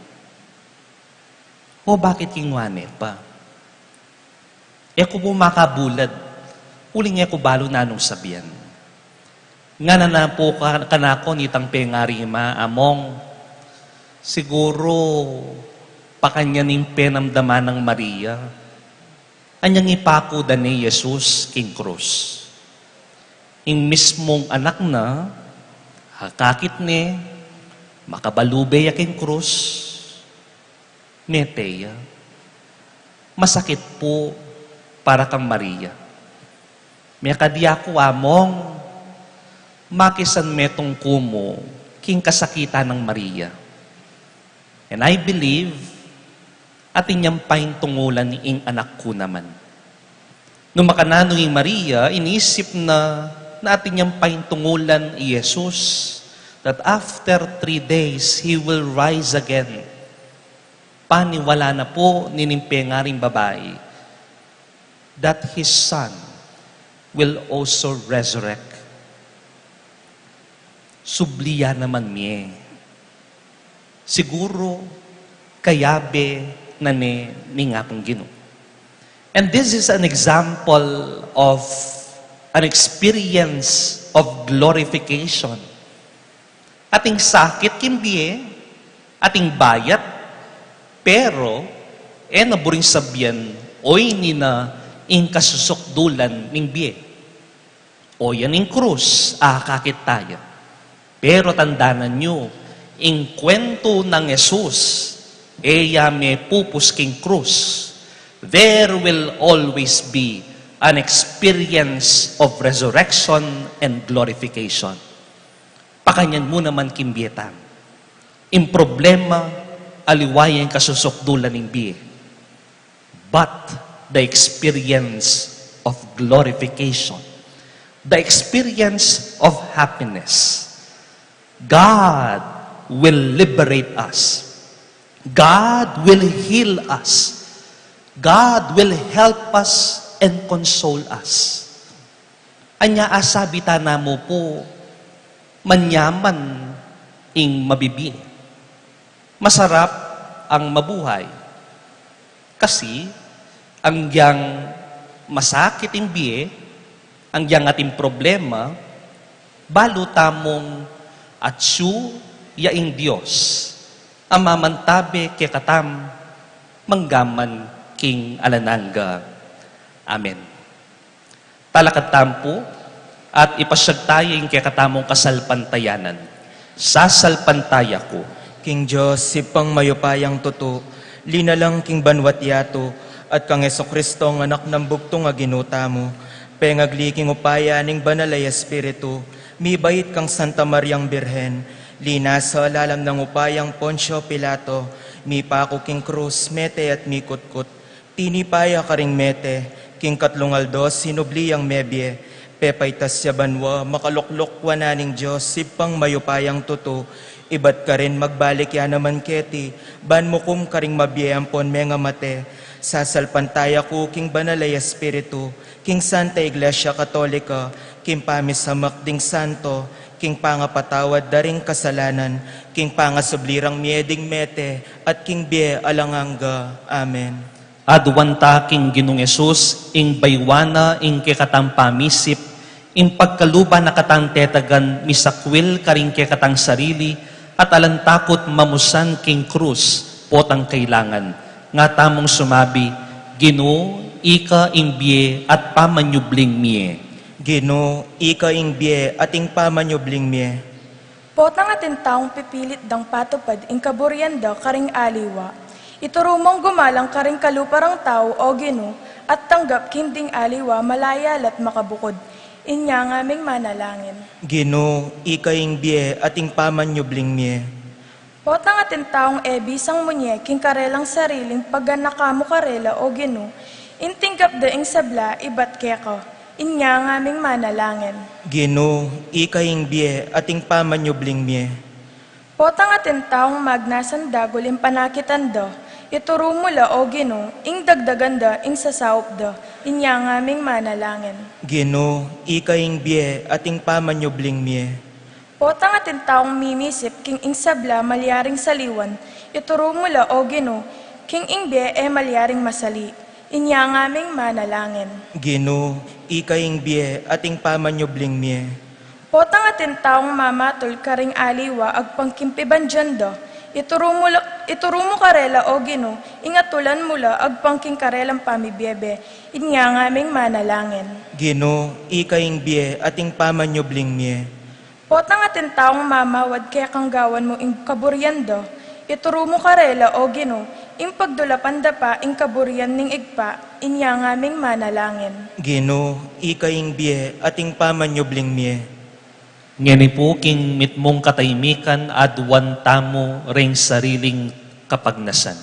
O bakit kinuha ne pa? E ku pu makabulad, uling e ku balu nanung sabian. Ngana na pu ka-, kanaku nitang pengarima, Among, siguru pakanyan ing penamdaman nang Maria, anyang ipaku da ne i Jesus king krus. Ing mismung anak na, akakit ne, makabalube ya king krus, mete ya. Masakit pu para kang Maria. Mekadi aku, Among, makisan metung ku mu king kasakitan nang Maria. And I believe, atin yang paintungulan ing anak ku naman. Nung makananu i Maria, inisip na, na atin yang paintungulan i Jesus, that after three days, he will rise again. Paniwala na pu nining pengaring babai that his son will also resurrect. Subli ya naman mie. Siguru, kayabe na ne ning Apung Ginu. And this is an example of an experience of glorification. Ating sakit king bie, ating bayat, pero e na buring sabian, o ini na ing kasusukdulan ning bie. O yan ing krus, akakit taya. Pero tandanan yu, ing kwentu nang Jesus, e ya mepupus king krus. There will always be an experience of resurrection and glorification. Pakanyan mu naman king bie tang. Ing problema, aliwa ya ing kasusukdulan ning bie. But the experience of glorification, the experience of happiness, God will liberate us. God will heal us. God will help us and console us. Anya asabi ta na mu pu, manyaman ing mabibie. Masarap ang mabuhay. Kasi, anggiyang masakit ing bie, anggiyang ating problema, balu tamung atyu ya ing Dios a mamantabe kekatam manggaman king alang angga. Amen. Talakad tamu pu, at ipasyag taya ing kekatamung kasalpantayanan. Sasalpantaya ku king Dios, Ibpang mayupayang tutu, linalang king banua't yatu, at kang Jesucristo, Anak nang bugtung a Ginu tamu, pengagli king upaya ning Banal a Espiritu, mibait kang Santa Mariang Birhen, linasa lalam nang upayang Poncio Pilato, mipaku king krus, mete at mikutkut, tinipa ya karing mete, king katlung aldo sinubli yang mebie, pepaitas ya banua, makalukluk wanan ning Dios, Ibpang mayupayang tutu, ibat karin magbalik ya naman keti, ban mukum karing mabie ampon mengamate. Sasalpantaya ku king Banal a Espiritu, king Santa Iglesia Katolika, king pamisamak ding santo, king pangapatawad da ring kasalanan, king pangasubli rang mie ding mete, at king bie alang angga. Amen. Aduan ta king Ginung Jesus, ing bayuan na ing kekatang pamisip, ing pagkaluban na katang tetagan misakwil karing kekatang sarili, at alang takut mamusan king krus, potang kailangan. Nga tamung sumabi, Ginu, ika ing bie at pamanyubling mie. Ginu, ika ing bie at ing pamanyubling mie. Potang atin taung pipilit dang patupad ing kaburian da karing aliwa. Ituru mung gumalang karing kalupa rang tau, O Ginu, at tanggap king ding aliwa malaya la't makabukud. Inya ngaming manalangin. Ginu, ika ing bie at ing pamanyubling mie. Potang atin taung e bisang munye king karelang sariling paganaka mu karela, O Ginu, ing tinggap da ing sabla ibat keka, inya ngaming manalangin. Ginu, ika ing bie at ing pamanyubling mie. Potang atin taung magnasan dagul ing panakitan da, ituru mu la, O Ginu, ing dagdagan da ing sasaup da, inya ngaming manalangin. Ginu, ika ing bie at ing pamanyubling mie. Potang atin taung mimisip king ing sabla malyaring saliwan, ituru mu la, O Ginu, king ing bie e malyaring masali, inya ngaming manalangin. Ginu, ika ing bie at ing pamanyubling mie. Potang atin taung mamatul karing aliwa agpang king pibandian da, ituru mu la, ituru mu karela, O Ginu, ing atulan mu la agpang king karelang pamibiebe, inya ngaming manalangin. Ginu, ika ing bie at ing pamanyubling mie. Potang atin taung mamawad kekang gawan mu ing kaburian da, ituru mu karela, O Ginu, ing pagdulapan da pa ing kaburian ning Ibpa, inya ngaming manalangin. Ginu, ika ing bie at ing pamanyubling mie. Ngeni pu king mitmung katahimikan aduan tamu ring sariling kapagnasan.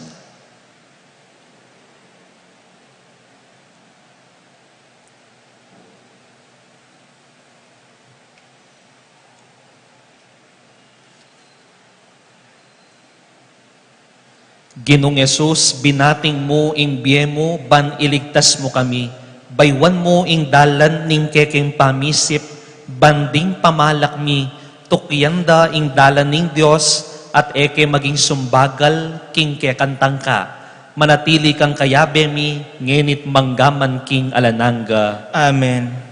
Ginung Jesus, binating mu ing bie mu ban iligtas mu kami. Bayuan mu ing dalan ning kekeng pamisip, ban ding pamalak mi tukyan da ing dalan ning Dios, at e ke maging sumbagal king kekang tangka. Manatili kang kayabe mi, ngeni't manggaman king alang angga. Amen.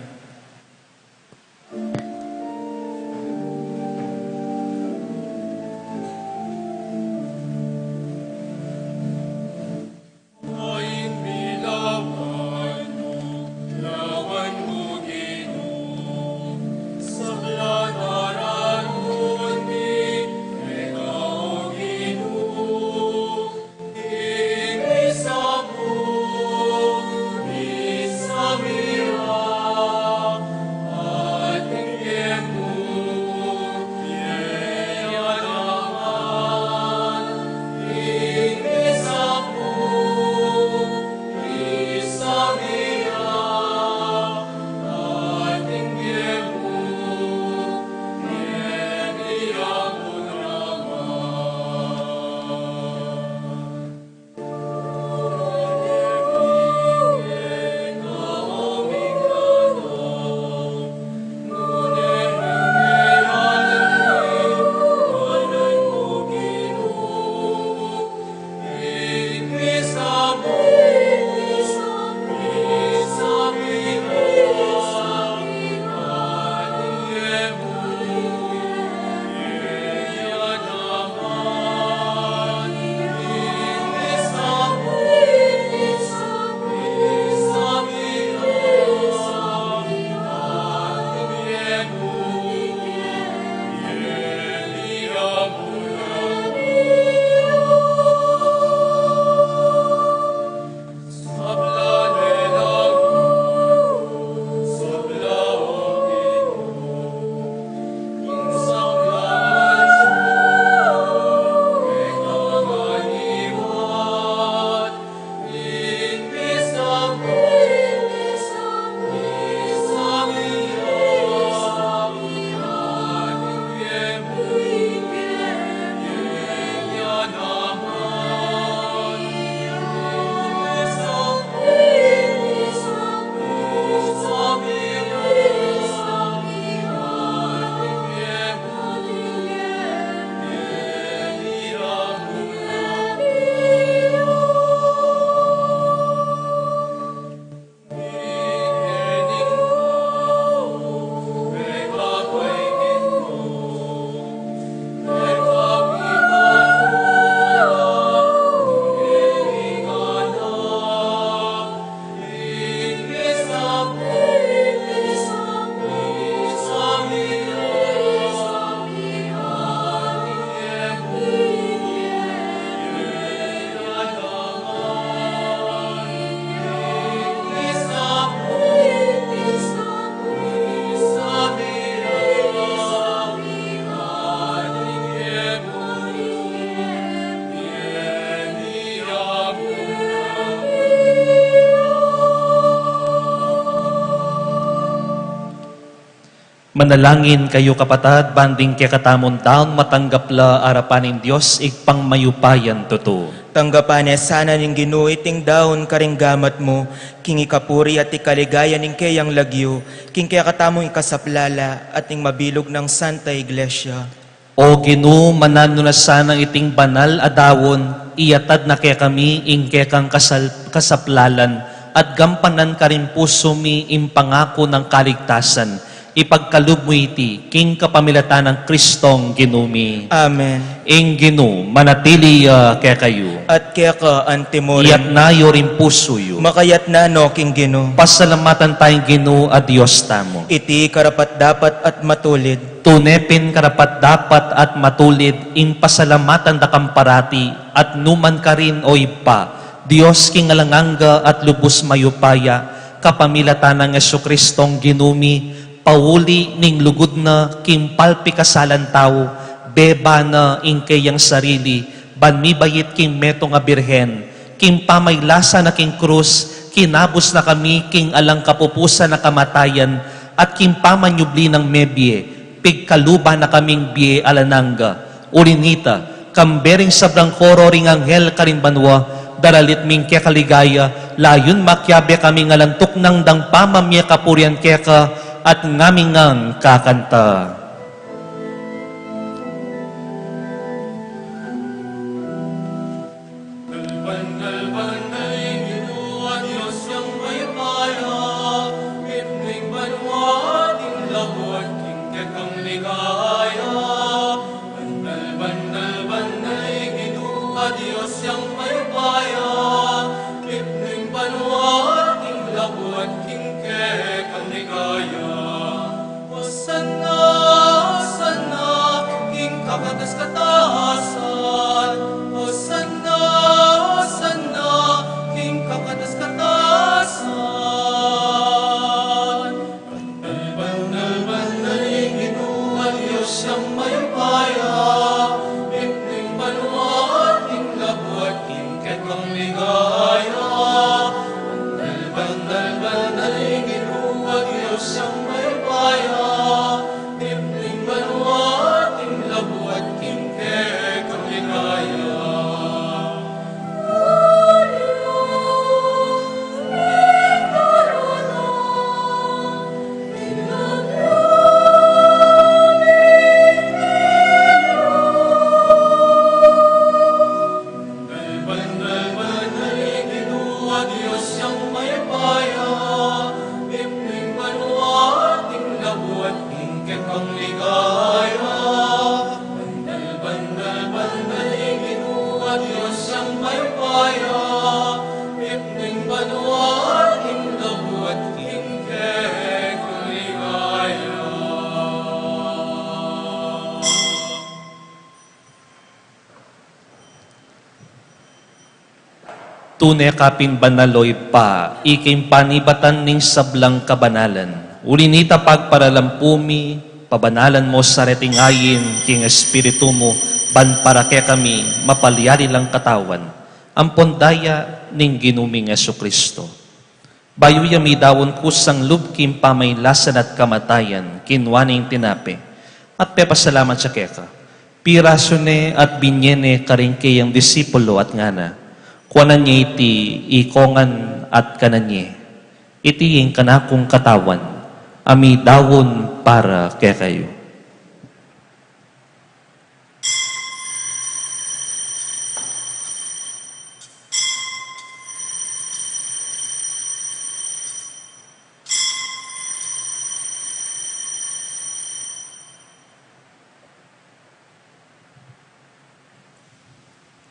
Manalangin kayu, kapatad, ban ding kekatamung daun matanggap la arapan ning Dios Ibpang mayupayang tutu. Tanggapan na sana ning Ginu iting daun karing gamat mu, king ikapuri at ikaligaya ning keyang lagyu, king kekatamung ikasaplala at ning mabilug nang Santa Iglesia. O Ginu, mananu na sanang iting banal a daun, iyatad na kekami ing kekang kasal-, kasaplalan, at gampanan karing pusu mi ing pangaku nang kaligtasan, ipagkalub mu iti, king kapamilatan nang Kristong Ginu mi. Amen. Ing Ginu manatili ya kekayu. At keka antimurin. Iyatas yu ring pusu yu. Makayatas no king Ginu. Pasalamatan taya ing Ginu a Dios tamu. Iti karapat-dapat at matulid. Tune pin karapat-dapat at matulid ing pasalamatan da kang parati at nu man karin, O Ibpa, Dios king alang angga at lubus mayupaya, kapamilatan nang Jesucristong Ginu mi, pauli ning lugud na king palpikasalan tau, beba na ing keyang sarili, ban mibait king metung a birhen, king pamailasa na king krus, kinabus na kami king alang kapupusan a kamatayan, at king pamanyubli nang mebie, pigkaluban na kaming bie alang angga. Uli nita, kambe ring sablang koro ring anghel karin banua, daralit ming keka ligaya, layun makiabe kaming alang tuknang dang pamamie kapurian keka, at ngaming ngan kakanta. Dalban, dalban na ing Ginu a Dios yang mayupaya, mipnu ing banua at ing labu at king kekang ligaya. Dalban, dalban na ing Ginu a Dios yang mayupaya, mipnu ing banua at ing labu at king kekang ligaya. Hosanna, Hosanna, king kakatas-katasan. Hosanna, Hosanna, king kakatas-katasan. Banal, banal, banal ing Ginu a Dios yang mayupaya, mipnu ing banua at ing labu at ing kekang ligaya. Banal, banal, banal ing Ginu a Dios yang mayupaya, mipnu ing banua at ing labu at ing kekang ligaya. Banal, banal, banal ing Ginu a Dios yang mayupaya, mipnu ing banua at ing labu at ing kekang ligaya. Banal, banal, banal ing Ginu a Dios yang mayupaya, mipnu ing banua at ing labu at ing kekang ligaya. Tune ka pin banal, O Ibpa, ika ing panibatan ning sablang kabanalan. Uli na nita, pagparalampu mi, pabanalan mu sa reting ayin king Espiritu mu, ban para kekami mapalyari lang katawan ampon daya ning Ginu ming Jesucristo. Bayu ya midaun kusang lub king pamailasan at kamatayan, kinua ne ing tinape, at pepasalamat ya keka. Pirasu ne at binye ne karing keyang disipulo at ngana, kuanan ye iti ikongan at kanan ye. Iti ing kanakung katawan, a midaun para kekayu.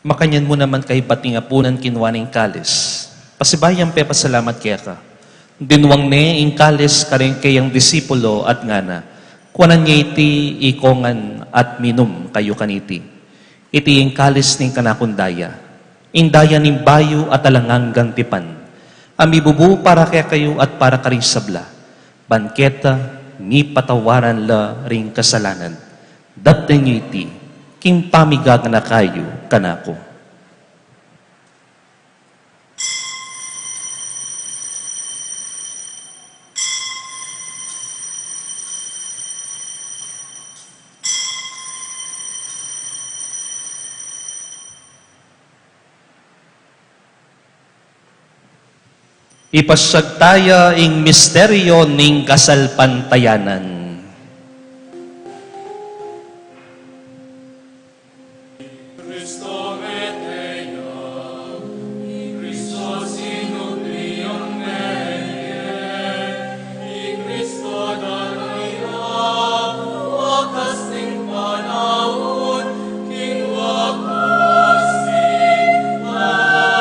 Makanyan mu naman kaybat ning apunan, kinua ne ing kalis. Pasibayu yang pepasalamat keka. Dinwang ne ing kalis karing keyang disipulo at ngana, kuanan ye iti ikongan at minum kayu kaniti. Iti ing kalis ning kanakung daya, ing daya ning bayu at alang anggang tipan, a mibubu para kekayu at para karing sabla, ban keta mipatawaran la ring kasalanan. Daptan yu iti king pamigaganaka yu kanaku. Ipasyag taya ing misteryo ning kasalpantayanan. Cristo mete ya, i Cristo sinubli yang mebie, i Cristo dana ya, wakas ning panaun, king wakas ning panaun.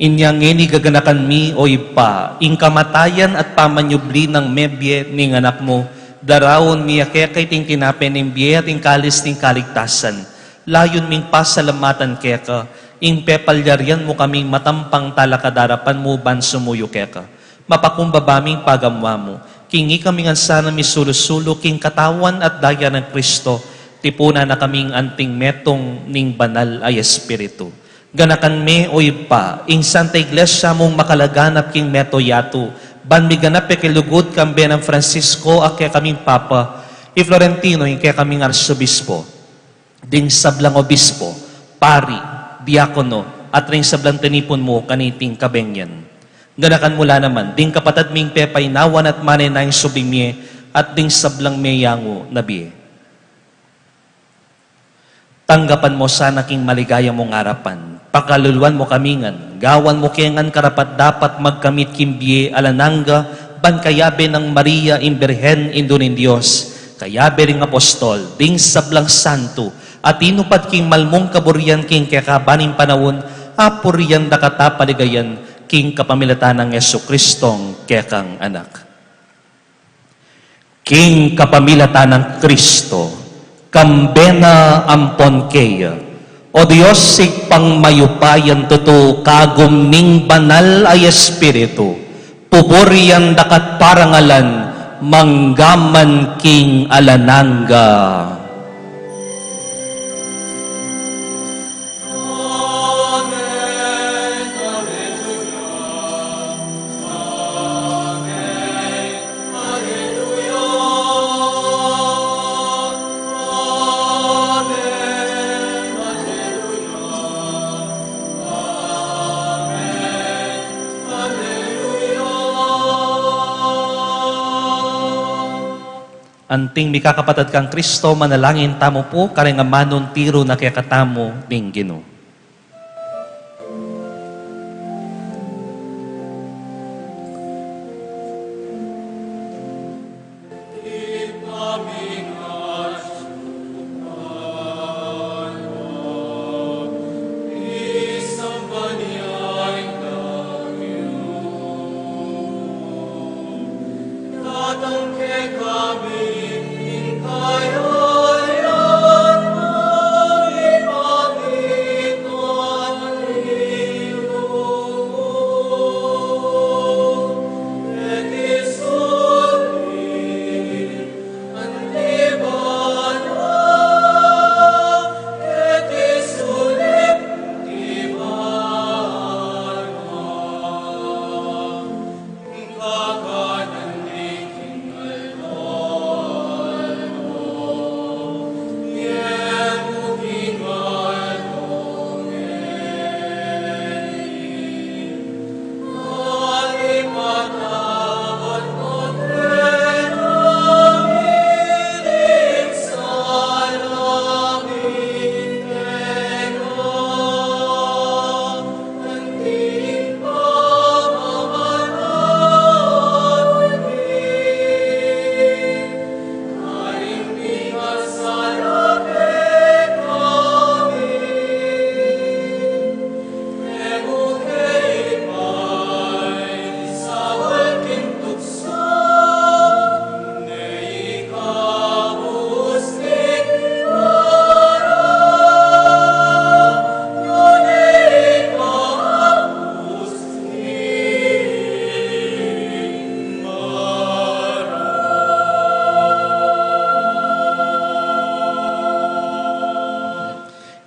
Inya ngeni gaganakan mi, o Ibpa, ing kamatayan at pamanyubli nang mebie ning Anak mu, daraun mi ya keka iting tinape ning bie at ing kalis ning kaligtasan. Layun ming pasalamatan keka, ing pepalyarian mu kaming matampang talakad arapan mu ban sumuyu keka. Mapakumbaba ming pagamuan mu, king ikami ngan sana misulu-sulu king katawan at daya nang Cristo, tipunan na kaming anting metung ning Banal a Espiritu. Ganakan me, o Ibpa, ing Santa Iglesia mung makalaganap king meto yatu, ban miganap ya king lugud kambe nang Francisco a kekaming Papa, i Florentino ing kekaming Arsobispo, ding sablang obispo, pari, diakono, at ring sablang tinipun mu kaniting kabenyan. Ganakan mu la naman ding kapatad ming pepainawan at manenayang subli mie, at ding sablang meyangu na bie. Tanggapan mu sana king maligaya mung arapan. Pakaluluan mu kami ngan, gawan mu ke ngan karapat-dapat magkamit king bie alang angga, ban kayabe nang Maria ing Birhen, Indu ning Dios, kayabe ring apostol, ding sablang santu, a tinupad king malmung kaburian king kekaban ning panaun, apurian da ka at apaligayan king kapamilatan nang Jesucristong kekang Anak. King kapamilatan nang Cristo, kambe na ampon keya, o Dios Ibpang mayupayang tutu, kagum ning Banal a Espiritu, pupurian da ka at parangalan, mangga man king alang angga. Anting mikakapatad kang Cristo, manalangin tamu pu kareng amanung tiru na kekatamu ning Ginu.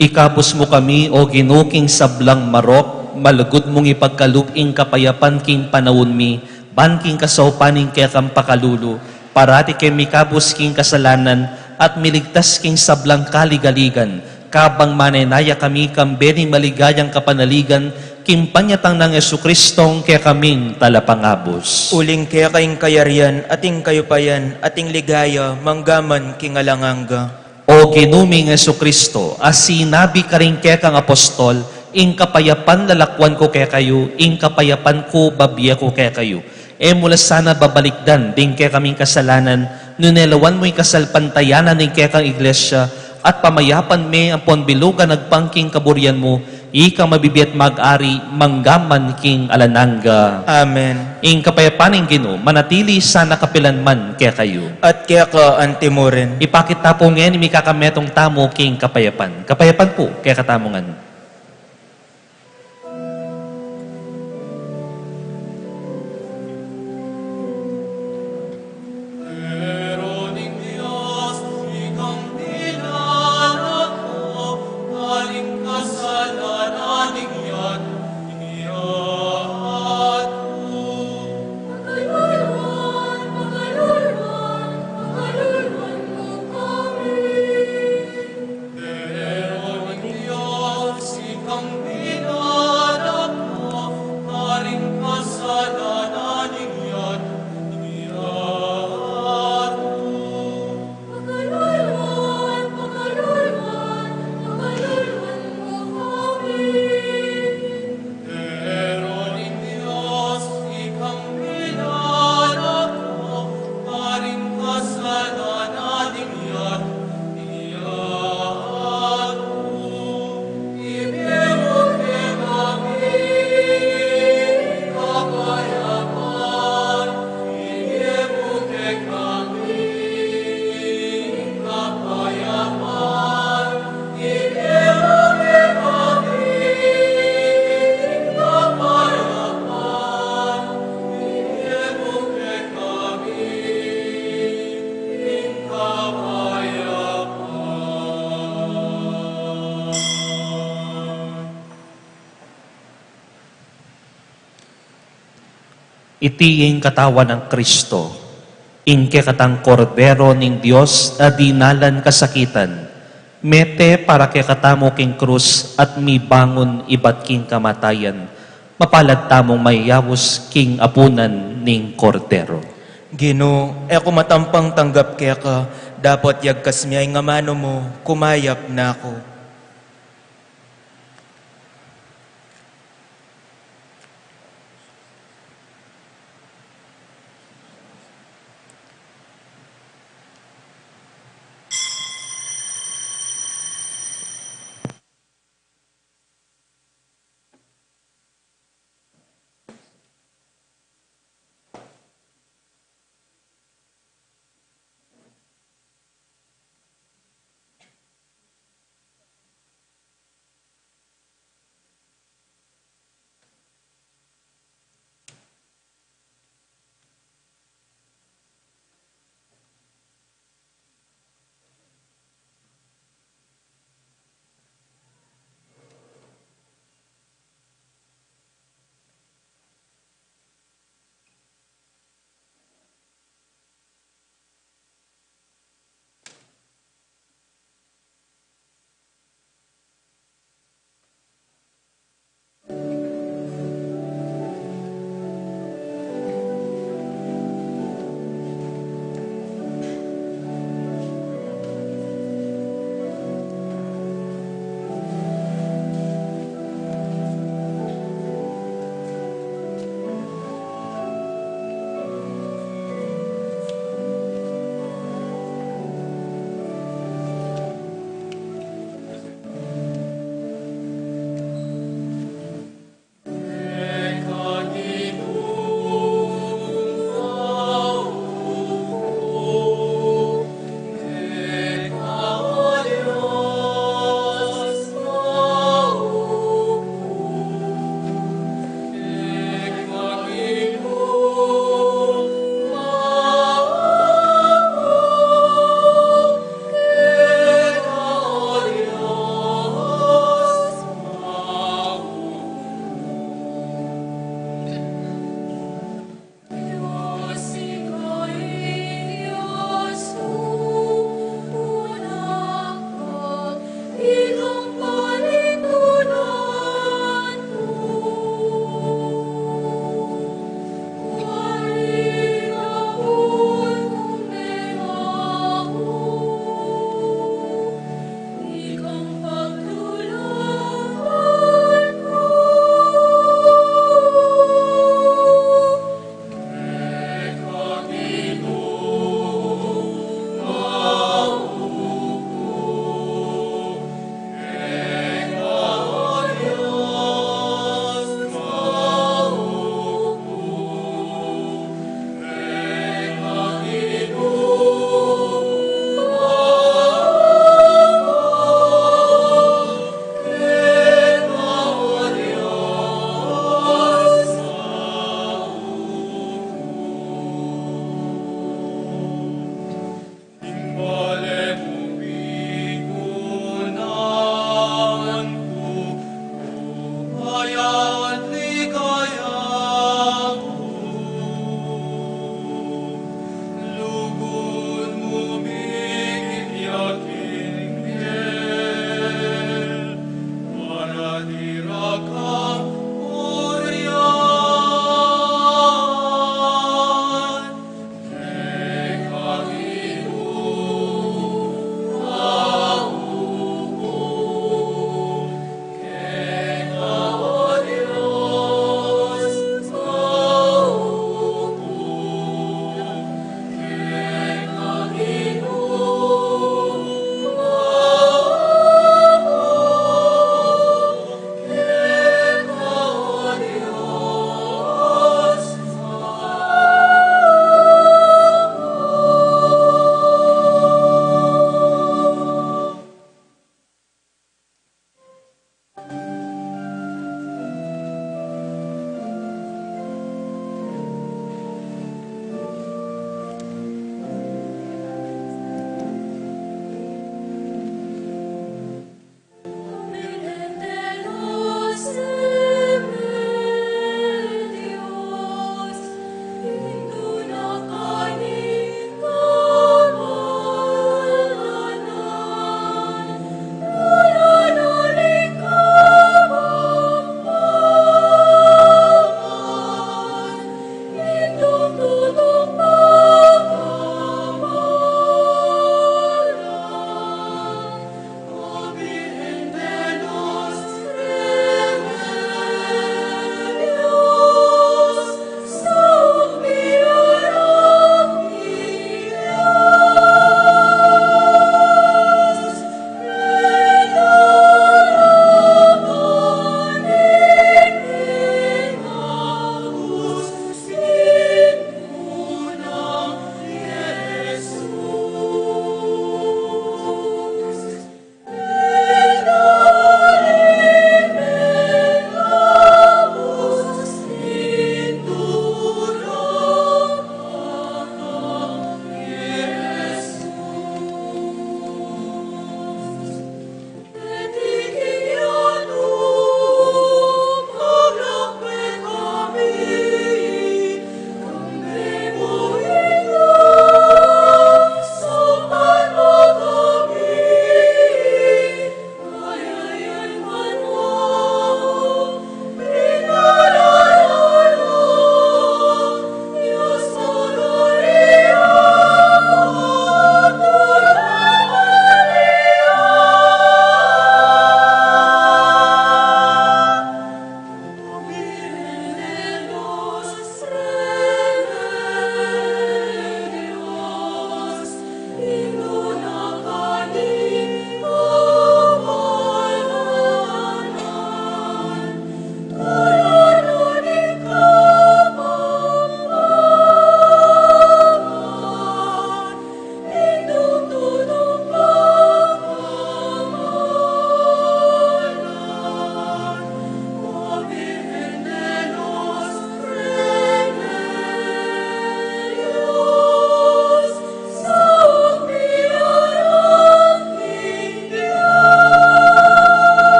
Ikabus mu kami, O Ginu, king sablang marok, malugud mung ipagkalub ing kapayapan king panaun mi, ban king kasaupan ning kekang pakalulu, parati ke mikabus king kasalanan, at miligtas king sablang kaligaligan, Kabang manenaya kami kambe ning maligayang kapanaligan, king panyatang nang Jesucristo, ing kekaming talapangabus. Uling keka ing kayarian, at ing kayupayan, at ing ligaya, manggaman king alang angga. O Ginu ming Jesucristo, a sinabi karing kekang apostol, ing kapayapan lalakwan ku kekayu, ing kapayapan ku babie ku kekayu. E mu la sana babalikdan ding kekaming kasalanan, nune lawan mu ing kasalpantayanan ning kekang iglesia, at pamayapan me ampon bilugan agpang king kaburian mu, ikang mabibie at mag-ari manggaman king alang angga. Amen. Ing kapayapan ning Ginu manatili sana kapilan man kekayu. At keka antimurin. Ipakit ta pu ngeni mikakametung tamu king kapayapan. Kapayapan pu kekatamu ngan. Iti ing katawan nang Kristo, ing kekatang Kordero ning Dios a dinalan kasakitan, mete para kekatamu king krus at mibangun ibat king kamatayan, mapalad tamung mayayaus king apunan ning Kordero. Ginu, e ku matampang tanggap keka, dapot yagkas me ing amanu mu, kumayap na ku.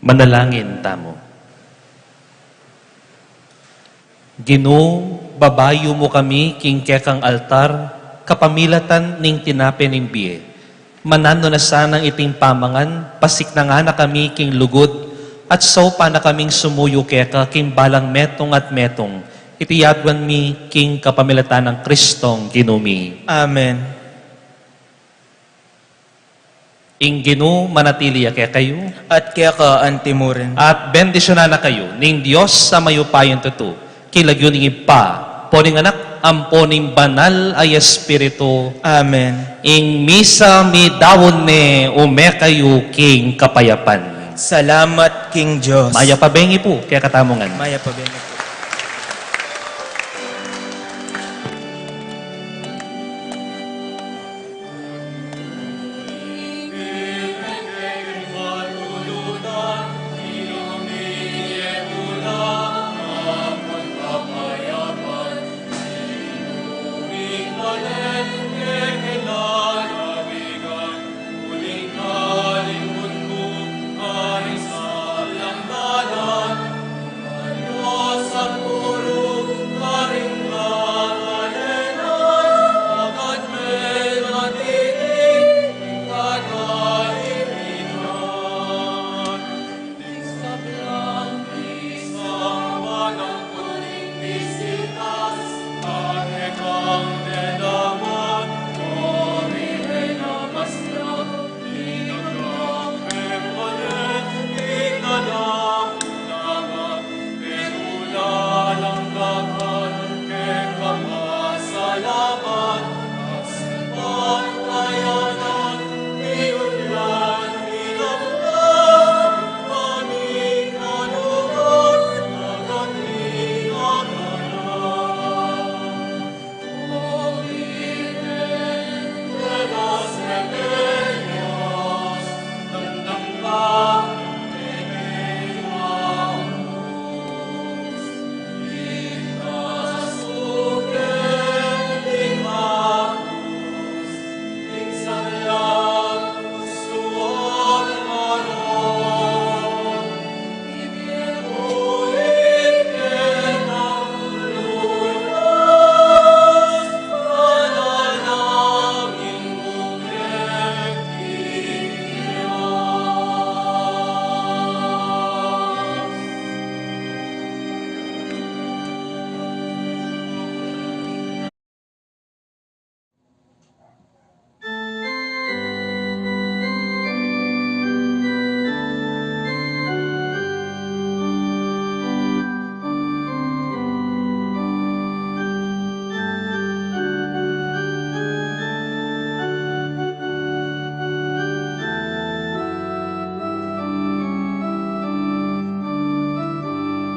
Manalangin tamu. Ginu, babayu mu kami king kekang altar, kapamilatan ning tinape ning bie. Mananu na sanang iting pamangan, pasiknangan na kami king lugud, at saupan na kaming sumuyu keka king balang metung at metung. Iti yaduan mi king kapamilatan nang Kristong Ginu mi. Amen. Ing Ginu manatili ya kekayu. At keka antimurin. At bendisyunan na kayu ning Dios a mayupayang tutu, king lagyu ning Ibpa, ampo ning Anak, ampo ning Banal a Espiritu. Amen. Ing misa midaun ne, ume kayu king kapayapan. Salamat king Dios. Mayap a bengi pu kekatamu ngan. Mayap a bengi pu.